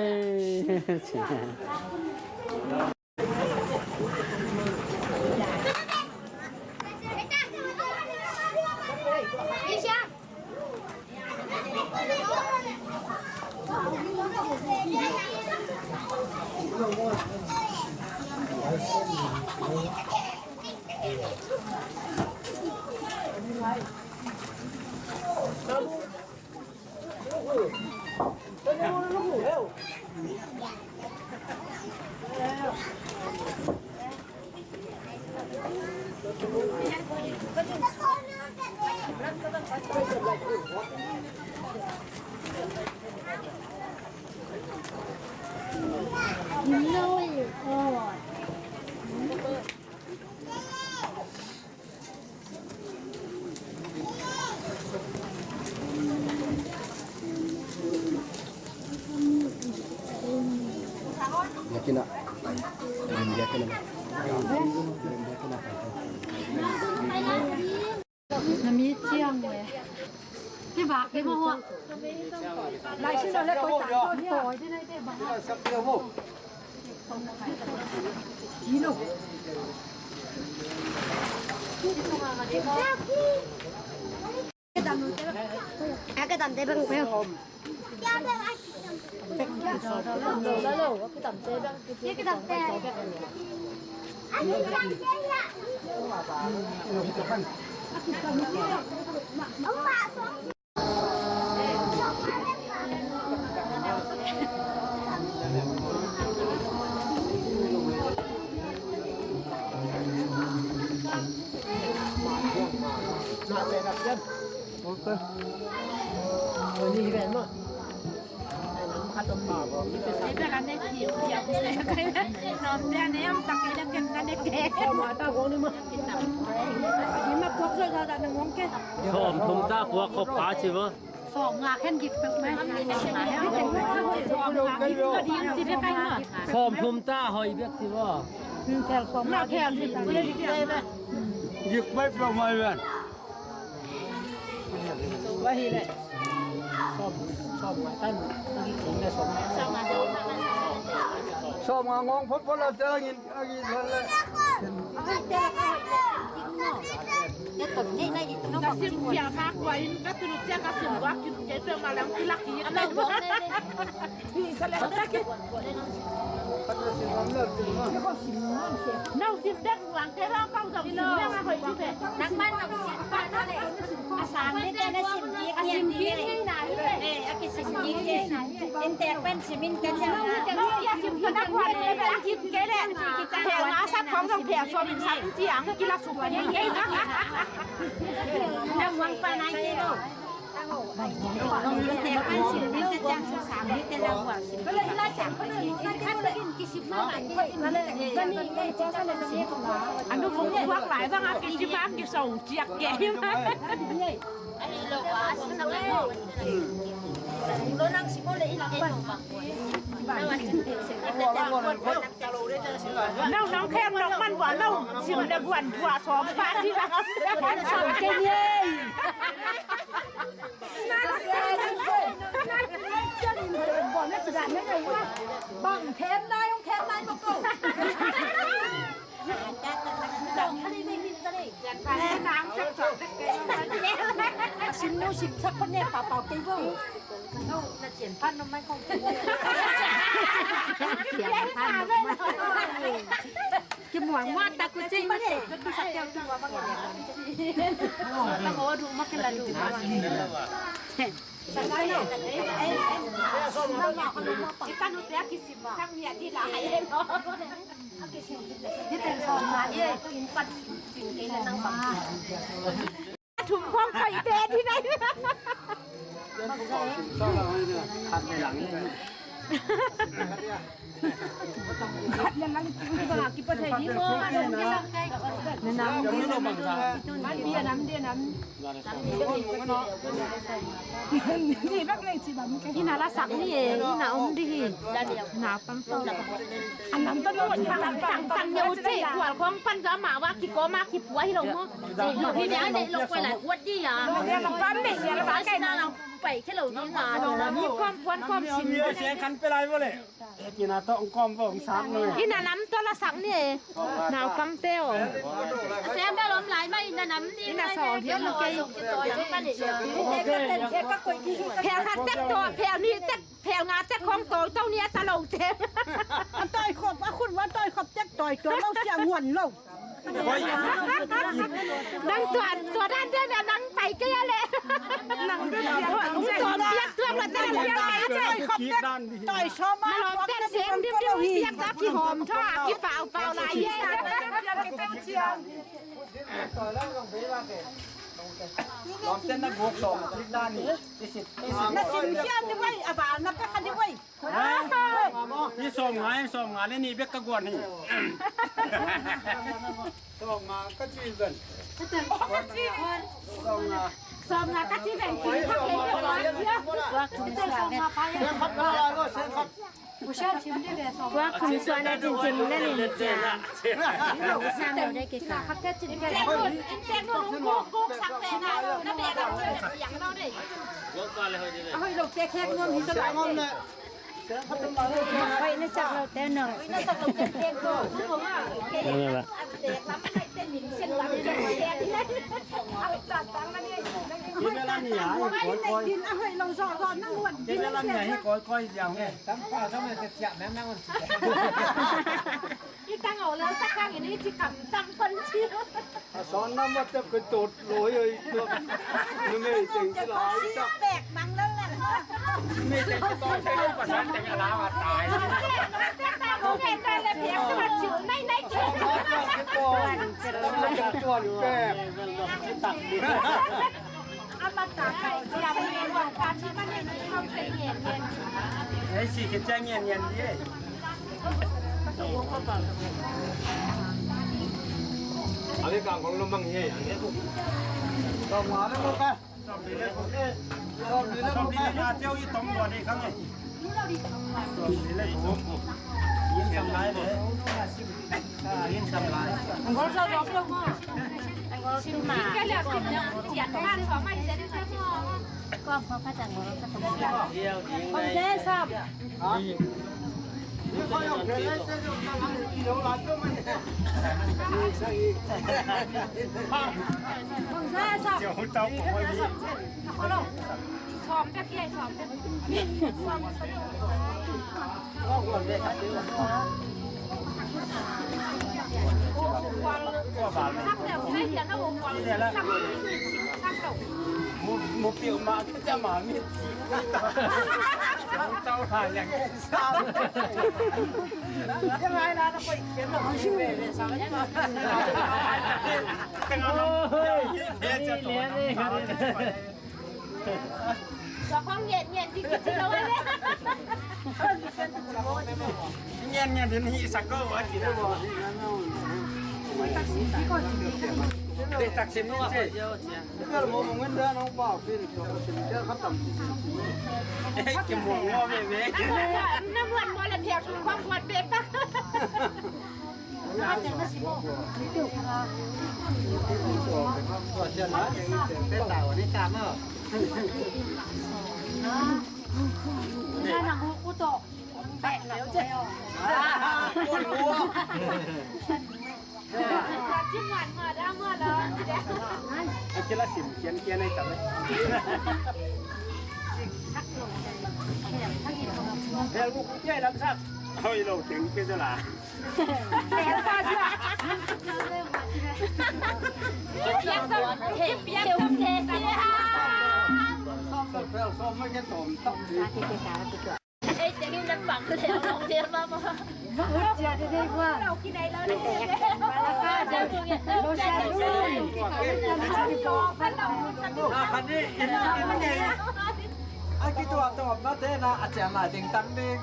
Na mi ciang le. Kibak kei maw. Lai sin lo le koi tang koi koi te nai te bang. A ka dam te bang. Sawm thum ta puak khop pha ci maw. Sawm nga khen gik pek mai. Sawm thum ta hoih bek ci maw. Gik mai pek mai ven. Sawm nga ngawng photphot la telangin a gik le. Ka sim piang kha kua in ka tunu cia ka sim buak kin kei pek ma lang kilak hi. Nau sim dek luang te bang kau zong sim dek a hoih dek. Nang man nau sim pa na le. A sam ni te na sim dek a sim dek ni na hi le. A kisim dek ni. In tek pen sim in ka ciang na. Nau ya sim ka na kua le a sim ke le. Pek na sat khong zong pek suam in sat in ciang kila suk ni. Nang wang pa na ke lo. Anu vung vuak lai bang a kici bang kiso ciak ke. Nau nang khem nong man bua nau sim le buan bua som pa ci bang. Som ke ni. Bang khem nai, hong khem nai mah ko. A sim nu sim sak pa ne pa pau kei bo. Na cian pan no mai kong. Cian pan no mai. Ki muang muang ta ku cing ma ne. Ka tu sa teo tu wa ma nge. Ma ho du ma ke la du. Sa nai no. Ita nu te a kisim sang ni a di la hai no. Di ten sa ma ye. Kin pat cing ke na nang ba. Thum khong khoi te di nai. Ina la sak ni e, ina om di hi. Na pang to. Tang tang neu te kual khong pan ka ma wa ki ko ma ki pua hi lo mo. Lo hi dia ne lo ko la kuat di ya. Lo dia la pan ne ya la ba kai na. Pai ke lo di nga. Ni kom puan kom sin. Ina nam to la sak ni e. Naupangte aw. A sem bel om lai mah in a nam ding. Inn a sawl hiam kei. Phel khat tek tawh, phel nih tek, phel nga tek khong tawi to ni a ta lo te. A tawi khop, a khut va tawi khop tek tawi to lo sia nguan lo. Nang tua, tua dan dan nang pai kei a le. Nang tua piak tua lo te le. Tawi khop tek tawi sawm a. Na lawm ten sem dim dim piak ta kihawm thaw a kipau pau lai ye. Lawmte na guk sawm kik dan hi. Kisit, kisit. Na sim hiam ni wei, a val na pek kha ni wei. Hi sawm nga, hi sawm nga le ni bek ka guan hi. Sawm nga ka ci ben. Sawm nga. Sawm nga ka ci ben. Sawm nga pa ya. Sawm nga pa ya. Puak thum suan a cincin na ning cia. A hoih lo te khek nuam hi sa lai. Hoih na sak lo te no. Koi koi. Koi koi ziang he. Tam pa tam te cia meng meng. I tang aw lel tak kang in i ci kam tam pan ci. A sawn nam va tep koi tot loi oi. Numei teng ci lai tak. Bek mang lel lel. Numei teng ci tot teng pa san teng a la va tai. Teng ta ko ngen ta le pek ma ci nai nai ci. Tuan pek. Ei, si khit ciang ngian ngian dih ei. Ang i kang kong lomang hi ei, ang i. Sawm nga le guk a. Sawm li le guk a. Sawm li le nga ciau i tong lua dih kang ei. Sawm li le guk. Yin sam lai le. Yin sam lai. Ang gol sa gol sa mo. Ang gol sim ma. Kong sa sam. Kong sa sam. Sawm pek, sawm pek. Mu piu ma ke ca ma mi. Tau ha yang. Tengah. Tua khong ngen ngen ding kici lo a le. Ngen ngen ding hi sak ko a ci lo. Te taksim lo a ci. Gal mo mo ngen da nong pa pil to taksim gal khatam. Ki mo mo be be. Na muan mo le phiak khong kuat be pa. Hoi lo teng pe la. A kituah tawpna te na a ciam lai ding tang ding.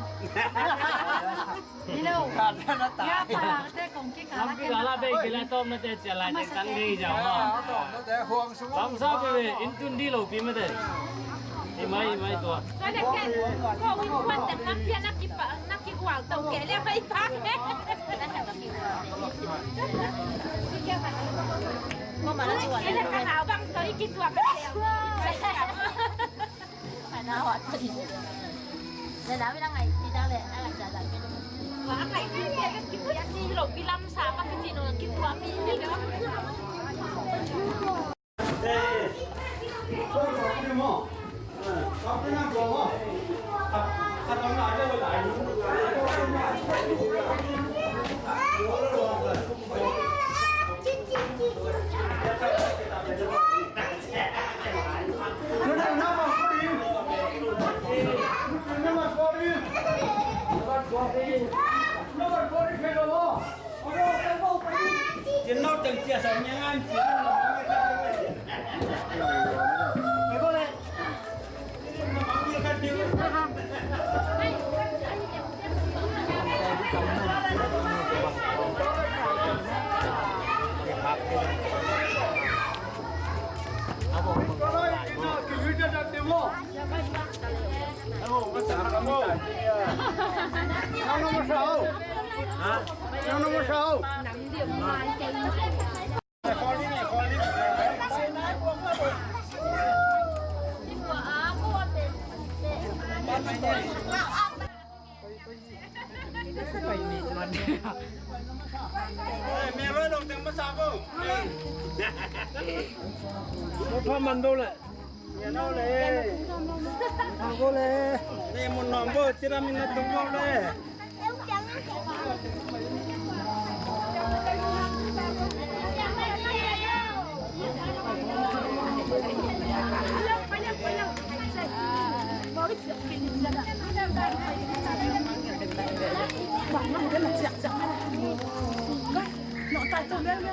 Hello. Ka na tai. Ya, pa te kong ki ka la. Kong ki ka la be ki la tawm na te cia lai te kan dei jau ma. Tawm na te huang sung. Lam sa be be in tun di lo pi ma te. I mai, i mai tua. Ka le ken. Ko win kuan te nak pia nak ki pa, nak ki gual tau ke le mai pa ke. Ko ma la tua. Ke le ka na bang to i ki tua ka. Ka na wa to i. Le na wi la ngai ti da le, a la ja da ke.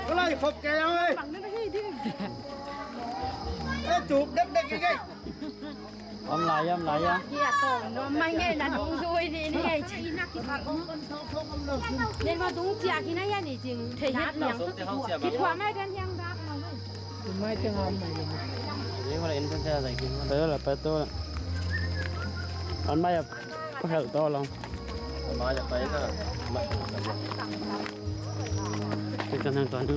Ko lai khop kei ang ei. Ei, tuk dek dek kei kei. Om lai, om lai, om. Hi a tawng nuam mai ngei na nung zui ni ni ngei ci. Nen ma dung ciak hi na hi a ni cing. Thei het niang. Ki thuam mai den hiang dak. Pai la, pai to la. An mai a, ko hel to long. Mai a pai na. Mai. Kita nang to ni.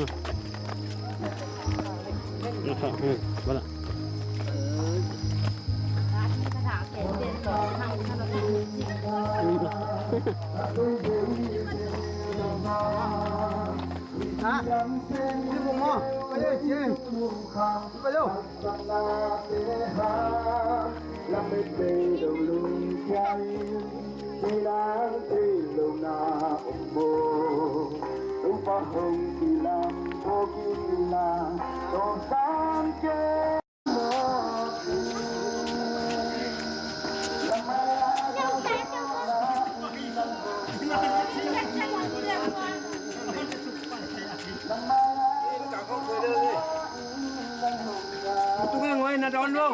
Bala. Ha? Ni ko mo. Ayo, cien. Ayo. Tung a ngoi na dawn lo.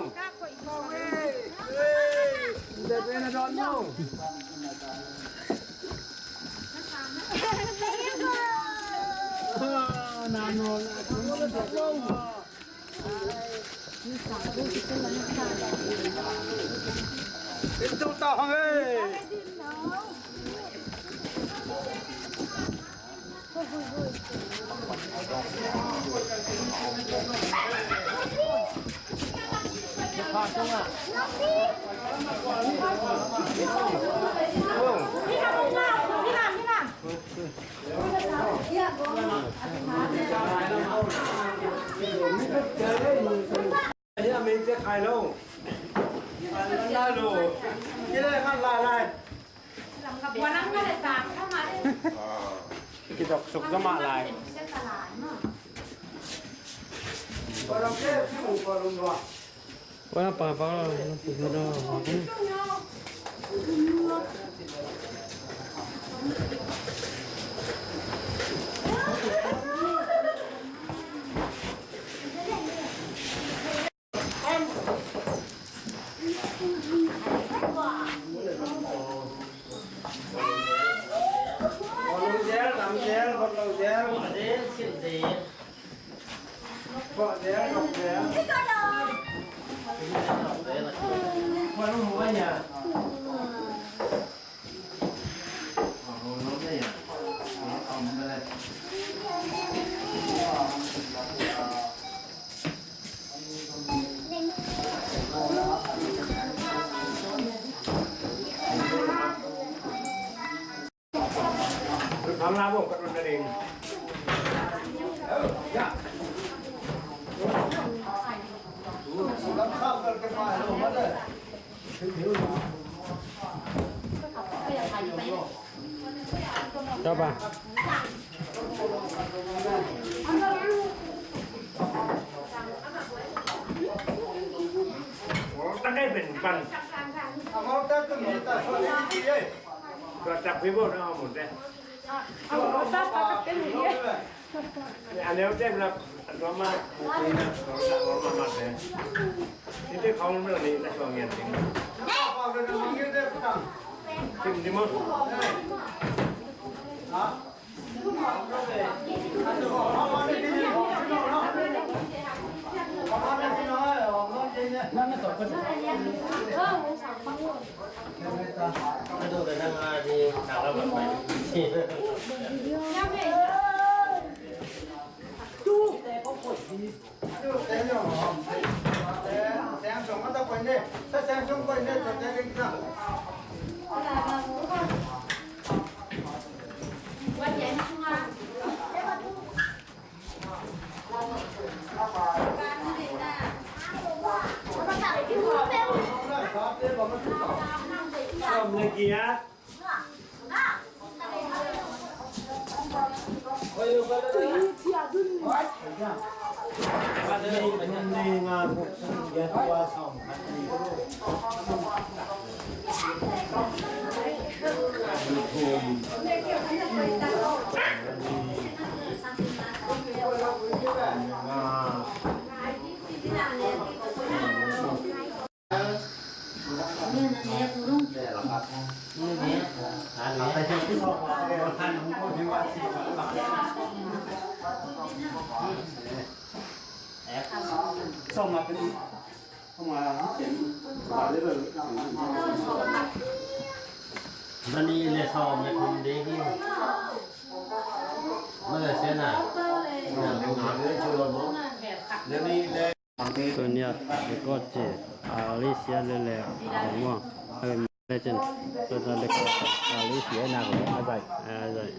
Kidok suk zaw mah lai. Tau pa. Tua tak pen pan. Tua tak pen pan. A neu te la, a tua ma, a tua ma ma te. Ni te khong me ni la suang yan ting. Ting ni mo. Mani le sawm le thum ding hi. Mani le sawm le thum ding hi. Tuni a record ci Alicia le le a mo. Legend. Tuni a record Alicia na ko a zai. A zai.